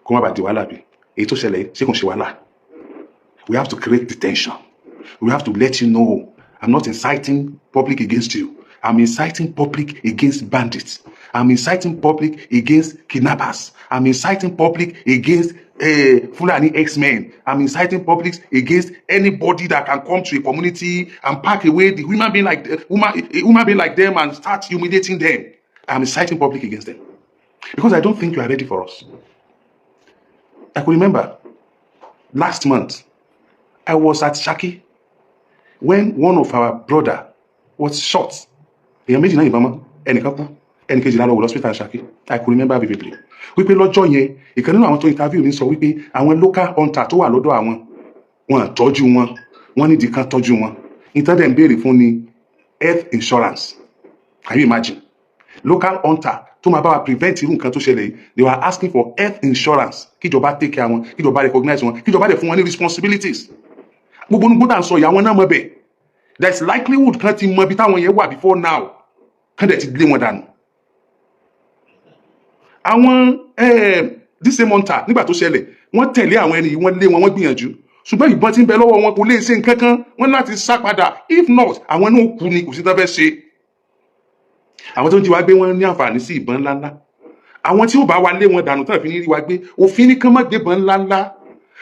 Kó má bàa di wàhálà, bí èyí tó ṣẹlẹ̀ yìí, ṣé kò ń ṣe wàhálà? We have to create the tension. We have to let you know I'm not inciting public against you. I'm inciting public against bandits. I'm inciting public against kidnappers. I'm inciting public against Fulani herdsmen. I'm inciting public against anybody that can come to a community and pack away the human being like human, a human being like them and start humiliating them. I'm inciting public against them because I don't think you are ready for us. I could remember last month I was at Shaki when one of our brother was shot. Èèyàn méjì náà yìnbọn mọ́, ẹnìkan kú, ẹnìkejì la lọ wò lọ́sítà Ṣakí. I could remember vividly wípé lọ́jọ́ yẹn, ìkan nínú àwọn tó interview mi sọ wípé àwọn local hunter tó wà lọ́dọ̀ àwọn, wọn tọ́jú wọn, wọ́n nídìí kan tọ́jú wọn. Ìtàn ń béèrè fún ni health insurance. Can you imagine? Local hunter tó máa bá wa prevent irú nǹkan tó ṣẹlẹ̀ yìí, they were asking for health insurance, kíjọba take care wọn, kíjọba recognize wọn, kíjọba dẹ̀ fún wọn ní responsibilities. Gbogbo onígbó tá à ń sọ yìí, àwọn náà mọ̀ bẹ́ẹ̀. There is likelihood kan ti mọ ibi táwọn yẹn wà before now, kan dẹ̀ ti lé wọn dànù. Àwọn this same hunter, nígbà tó ṣẹlẹ̀, wọ́n tẹ̀lé àwọn ẹni yìí, wọ́n lé wọn, wọ́n gbìyànjú, ṣùgbọ́n ìbọn tí ń bẹ lọ́wọ́ wọn kò lè ṣe nǹkan kan. Wọ́n láti sá padà. If not, àwọn náà kú ni. Kò sí tán fẹ́ ṣe. Àwọn tó ń jí wa gbé, wọn ní àǹfààní sí ìbọn ńláńlá. Àwọn tí ó bá wa lé wọn dànù tán fi ní rí wa gbé, òfin ní kán má gbé ìbọn ńláńlá.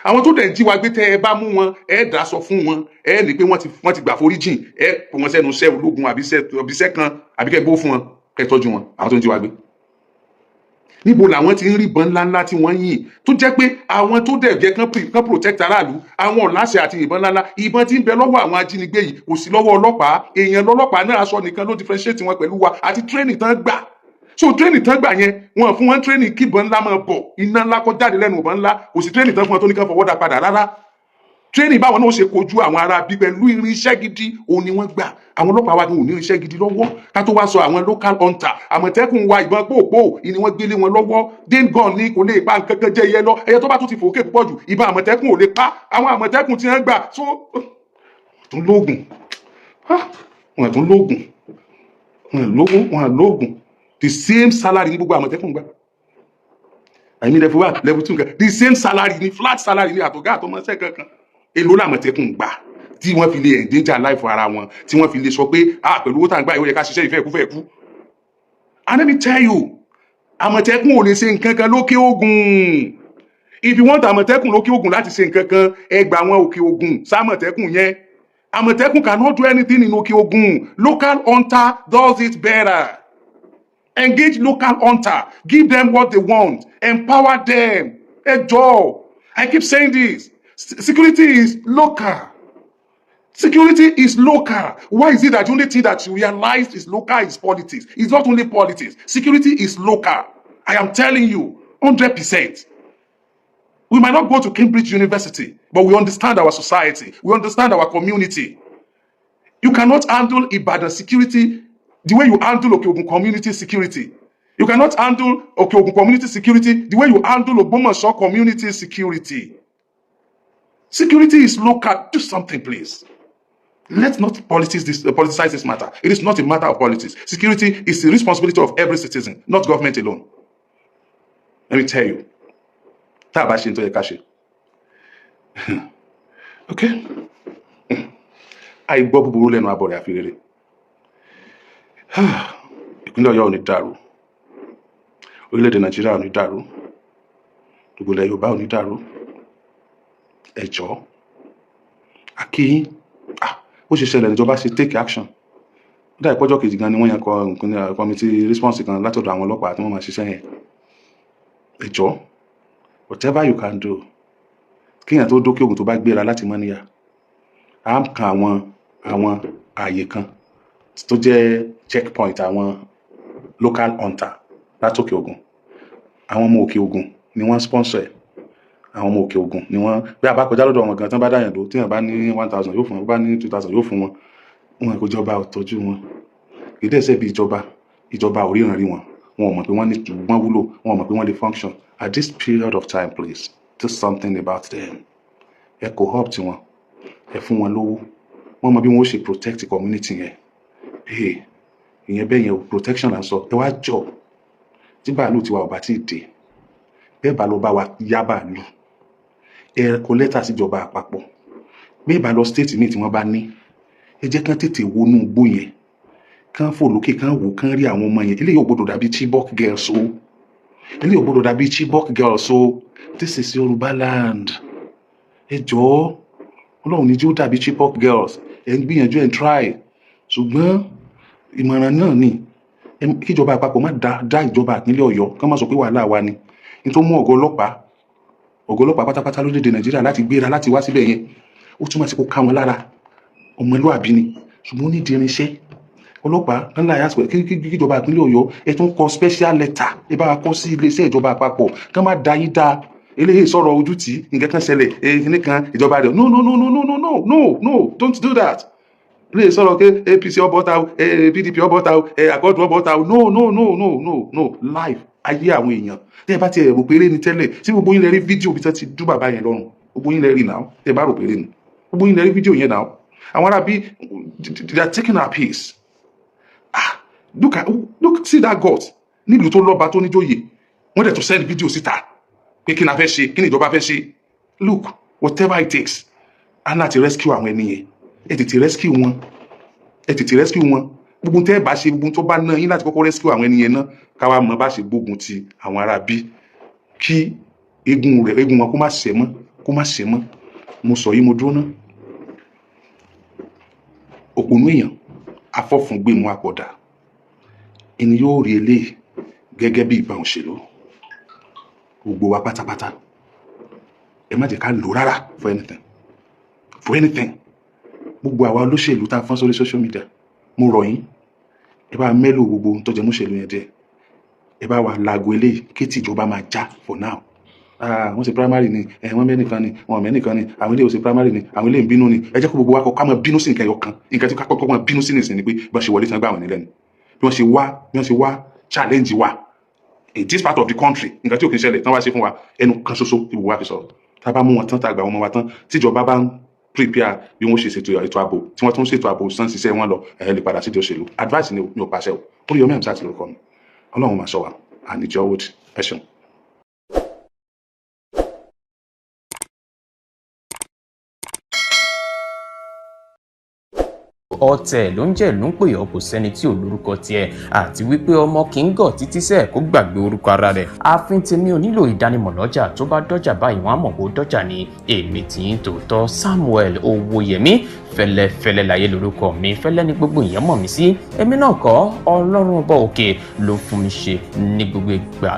Àwọn tó dẹ̀ ń jí wa gbé, tẹ́ ẹ bá mú wọn, ẹ dá sọ fún wọn, ẹ ní pé wọ́n ti gbà foríjìn, ẹ kó wọn sẹ́nu iṣẹ́ ológun àbí iṣẹ́ kan, àbí kẹ́ gbó fún wọn, kẹ́ tọ́jú wọn. Àwọn tó ń jí wa gbé, níbo làwọn ti ń rí ìbọn ńláńlá tí wọ́n yìn, tó jẹ́ pé àwọn tó dẹ̀ jẹ́ kán protect aráàlú, àwọn ọ̀láṣẹ àti ìbọn ńláńlá? Ìbọn tí ń bẹ lọ́wọ́ àwọn ajínigbé yìí kò sí lọ́wọ́ ọlọ́pàá. Èèyàn lọ́lọ́pàá náà, aṣọ nìkan ló differentiate wọn pẹ̀lú wa àti training tán gbà. So training tán gbà yẹn, wọn fún wọn training kí ìbọn ńlá máa bọ̀, iná ńlá kó jáde lẹ́nu ìbọn ńlá. Kò sí training tán fún wọn tó ní kán fọwọ́ dá padà rárá. Training báwọn náà ṣe kojú àwọn ará bí pẹ̀lú irinṣẹ́ gidi òun ni wọ́n gbà. Àwọn ọlọ́pàá wa ni ò ní irinṣẹ́ gidi lọ́wọ́, ká tó wá sọ àwọn local hunter. Àmọ̀tẹ́kùn wa, ìbọn pòpò ni wọ́n gbélé wọn lọ́wọ́. Dane gun ni, kò lè pa nǹkan kan jẹ́ ẹyẹ lọ. Ẹyẹ tó bá tún ti fòókè púpọ̀ jù, ìbọn Àmọ̀tẹ́kùn ò lè pa. Àwọn Àmọ̀tẹ́kùn tí wọ́n gbà tó tún lóògùn, wọn tún lóògùn, wọn lówó, wọn lóògùn. The same salary ní gbogbo Àmọ̀tẹ́kùn gbà. Àyìnbí level one, level two nǹkan, the same salary ní, flat salary ní, àtọ̀gá àtọmọṣẹ́ kankan. Èló làmọ̀tẹ́kùn gbà tí wọ́n fi lè endanger life ara wọn, tí wọ́n fi lè sọ pé, ah, pẹ̀lú owó tá à ń gbà yìí, ó yẹ ká ṣiṣẹ́ ìfẹ́ kú fẹ́ kú? And let me tell you, Àmọ̀tẹ́kùn ò lè ṣe nǹkan kan lókè Ògùn. If you want Àmọ̀tẹ́kùn lókè Ògùn láti ṣe nǹkan kan, ẹ gbà wọn Òkè Ògùn sámọ̀tẹ́kùn yẹn. Àmọ̀tẹ́kùn cannot do anything in Òkè Ògùn. Local hunter does it better. Engage local hunter, give them what they want, empower them. Ẹ jọ̀ọ́, I keep saying this: security is local. Security is local. Why is it that the only thing that you realize is local is politics? It's not only politics. Security is local. I am telling you, 100%. We might not go to Cambridge University, but we understand our society. We understand our community. You cannot handle Ibadan security the way you handle Okeogun community security. You cannot handle Okeogun community security the way you handle Ogbomoso community security. Security is local. Do something, please. Let's not politicize this matter. It is not a matter of politics. Security is the responsibility of every citizen, not government alone. Let me tell you. Tá a bá ṣe ní tó yẹ ká ṣe. Okay? Àìgbọ́ búburú lẹ́nu abọ́ rẹ̀ àfi rere. Ìpínlẹ̀ Ọ̀yọ́ ò ní dàrú. Orílẹ̀-èdè Nàìjíríà ò ní dàrú. Gbogbo ilẹ̀ Yorùbá ò ní dàrú. Ẹ jọ̀ọ́. A kí yín. Ah, bó ṣe ṣẹlẹ̀ níjọba ṣe take action. Ó dà, ìpọ́jọ́ kejì gan ni wọ́n yan kọ nǹkan ní committee response kan látọ̀dọ̀ àwọn ọlọ́pàá tí wọ́n máa ṣiṣẹ́ yẹn. Ẹ jọ̀ọ́, whatever you can do, kéèyàn tó dókè Ògùn, tó bá gbéra láti Mọ́níyà, á kan àwọn ààyè kan tó jẹ́ checkpoint àwọn local hunter látòkè Ògùn. Àwọn ọmọ Òkè Ògùn ni wọ́n sponsor ẹ̀. Àwọn ọmọ Òkè Ògùn ni wọ́n. Bí a bá kọjá lọ́dọ̀ wọn gan, tán bá dáyàn dó, tí wọ́n bá ní 1,000 yóò fún wọn, bá ní 2,000 yóò fún wọn. Wọn kò, jọba ò tọ́jú wọn. Kì í dẹ̀ ṣe bí ìjọba. Ìjọba ò ríran rí wọn. Wọn ò mọ̀ pé wọ́n ní, wọ́n wúlò. Wọn ò mọ̀ pé wọ́n lè function. At this period of time, please do something about them. Ẹ co-opt wọn, ẹ fún wọn lówó, wọ́n mọ bí wọ́n ó ṣe protect community yẹn. Hey, ìyẹn bẹ́ẹ̀ yẹn o, protection là ń sọ. Ẹ wá jọ, tí bàálù tiwa ò bá tí ì dé, bẹ́ẹ̀ bá lọ bá wa yá bàálù, ẹ kọ lẹ́tà síjọba àpapọ̀. Bẹ́ẹ̀ bá lọ state míì tí wọ́n bá ní, ẹ jẹ́ kán tètè wọnú igbó yẹn, kán fò lókè, kán wò, kán rí àwọn ọmọ yẹn. Eléyìí ò gbọdọ̀ dàbí Chibok girls o. Eléyìí ò gbọdọ̀ dàbí Chibok girls o. This is Yorùbá land. Ẹ jọ̀ọ́, Ọlọ́run ní jí ó dàbí Chibok girls. Ẹ ń gbìyànjú, ẹ ń try, ṣùgbọ́n ìmọ̀ràn náà ni kíjọba àpapọ̀ má dá dá ìjọba ìpínlẹ̀ Ọ̀yọ́, kán má sọ pé wàhálà wa ni. Ní tó mú ọ̀gá ọlọ́pàá pátápátá lórílẹ̀‐èdè Nàìjíríà láti gbéra láti wá síbẹ̀ yẹn, ó túmọ̀ sí kó ká wọn lára. Ọmọlúàbí ni, ṣùgbọ́n ó nídìí irinṣẹ́ ọlọ́pàá ńlá yà sọ. Kíjọba ìpínlẹ̀ Ọ̀yọ́, ẹ tún kọ special letter, ẹ bá wa kọ sí iléeṣẹ́ ìjọba àpapọ̀, kán má da yín dá. Eléyìí sọ̀rọ̀ ojú tí nǹkan kan ṣẹlẹ̀, kíní kan ìjọba rẹ̀. No, no, no, no, no, no, no, no, no, don't do that. Eléyìí sọ̀rọ̀ pé APC ọbọ̀ta o, PDP ọbọ̀ta o, Accord ọbọ̀ta o. No, no, no, no, no, no. Life, ayé àwọn èèyàn. Tẹ́ ẹ bá tiẹ̀ rò péré ni tẹ́lẹ̀ tí gbogbo yín lè rí fídíò bí tẹ́ ti dú bàbá yẹn lọ́rùn, gbogbo yín lè rí náà. Tẹ́ ẹ bá rò péré ni, gbogbo yín lè rí fídíò yẹn náà. Àwọn ará bí, they are taking our peace. Ah, look at, look, see that gut. Nílùú tó lọ́ba, tó níjòyè, wọ́n dẹ̀ tó send fídíò síta pé kí ni a fẹ́ ṣe, kí ni ìjọba fẹ́ ṣe? Look, whatever it takes, a láti rescue àwọn ẹni yẹn. Ẹ tètè rescue wọn, ẹ tètè rescue wọn. Gbogbo tẹ́ ẹ bá ṣe, gbogbo tó bá ná yín láti kọ́kọ́ rescue àwọn ènìyàn náà, káwa mọ bá ṣe gbógun ti àwọn ará bí, kí eégún rẹ̀, eégún wọn kó má ṣẹ̀ mọ́, kó má ṣẹ̀ mọ́. Mo sọ yìí, mo dúró ná. Òpònú èèyàn afọ́fúngbẹ̀mú àpọ̀dà ẹni yóò rí eléyìí gẹ́gẹ́ bí ìbọn òṣèlú. Gbogbo wa pátápátá, ẹ má jẹ́ ká lò rárá for anything, for anything. Gbogbo àwa olóṣèlú tá a fọ́n sórí social media, mo rọ̀ yín, ẹ bá mélòó gbogbo ohun tó jẹ mọ́ṣèlú yẹn díẹ̀. Ẹ bá wa laago eléyìí kí tìjọba máa já for now. Ah, wọ́n ṣe primary ni, ẹ wọ́n mẹ́nìkan ni, wọ́n mẹ́nìkan ni, àwọn ilé ò ṣe primary ni, àwọn ilé ń bínú ni. Ẹ jẹ́ kó gbogbo wa kọ́ ká máa bínú sí nǹkan ẹyọ kan. Nǹkan tí ká kọ́kọ́ máa bínú sí nìsín ni pé bí wọ́n ṣe wọlé tí wọ́n gbà wọ́n nílẹ̀ ni, bí wọ́n ṣe wá challenge wa in this part of the country. Nǹkan tí ò kì í ṣẹlẹ̀ tán wá ṣe fún wa, ẹnu kan ṣoṣo tí gbogbo wa fi sọ̀rọ̀. Tá a bá mú wọn tán, tá a gbà wọn mọ́ wa tán, tíjọba bá ń prepare bí wọ́n ṣe ṣètò ètò ààbò, tí wọ́n tún ṣètò ààbò sàn, ṣiṣẹ́ wọn lọ, ẹ̀ lè padà sídìí òṣèlú. Advice ni o, mi ò pàṣẹ o. Oríyọmí Hamzat lórúkọ mi. Ọlọ́run máa sọ wa àníjọ́ wòdì. Ẹ ṣeun. Ọ̀tẹ̀ ló ń jẹ́ ló ń pè ọ́, kò sẹ́ni tí ò lórúkọ tiẹ̀, àti wípé ọmọ kì í gọ̀ títí sẹ́ẹ̀ kó gbàgbé orúkọ ara rẹ̀. Ààfin tèmi ò nílò ìdánimọ̀ lọ́jà, tó bá dọ́jà báyìí wọ́n á mọ̀ kó dọ́jà ni. Èmi tì í tòótọ́, Samuel Owóyẹmí Fẹ́lẹ́fẹ́lẹ́ láyé lórúkọ mi. Fẹ́lẹ́ ni gbogbo èèyàn mọ̀ mí sí. Èmi náà kọ́, Ọlọ́run ọba òkè ló fún mi ṣe ní gbogbo ìgbà.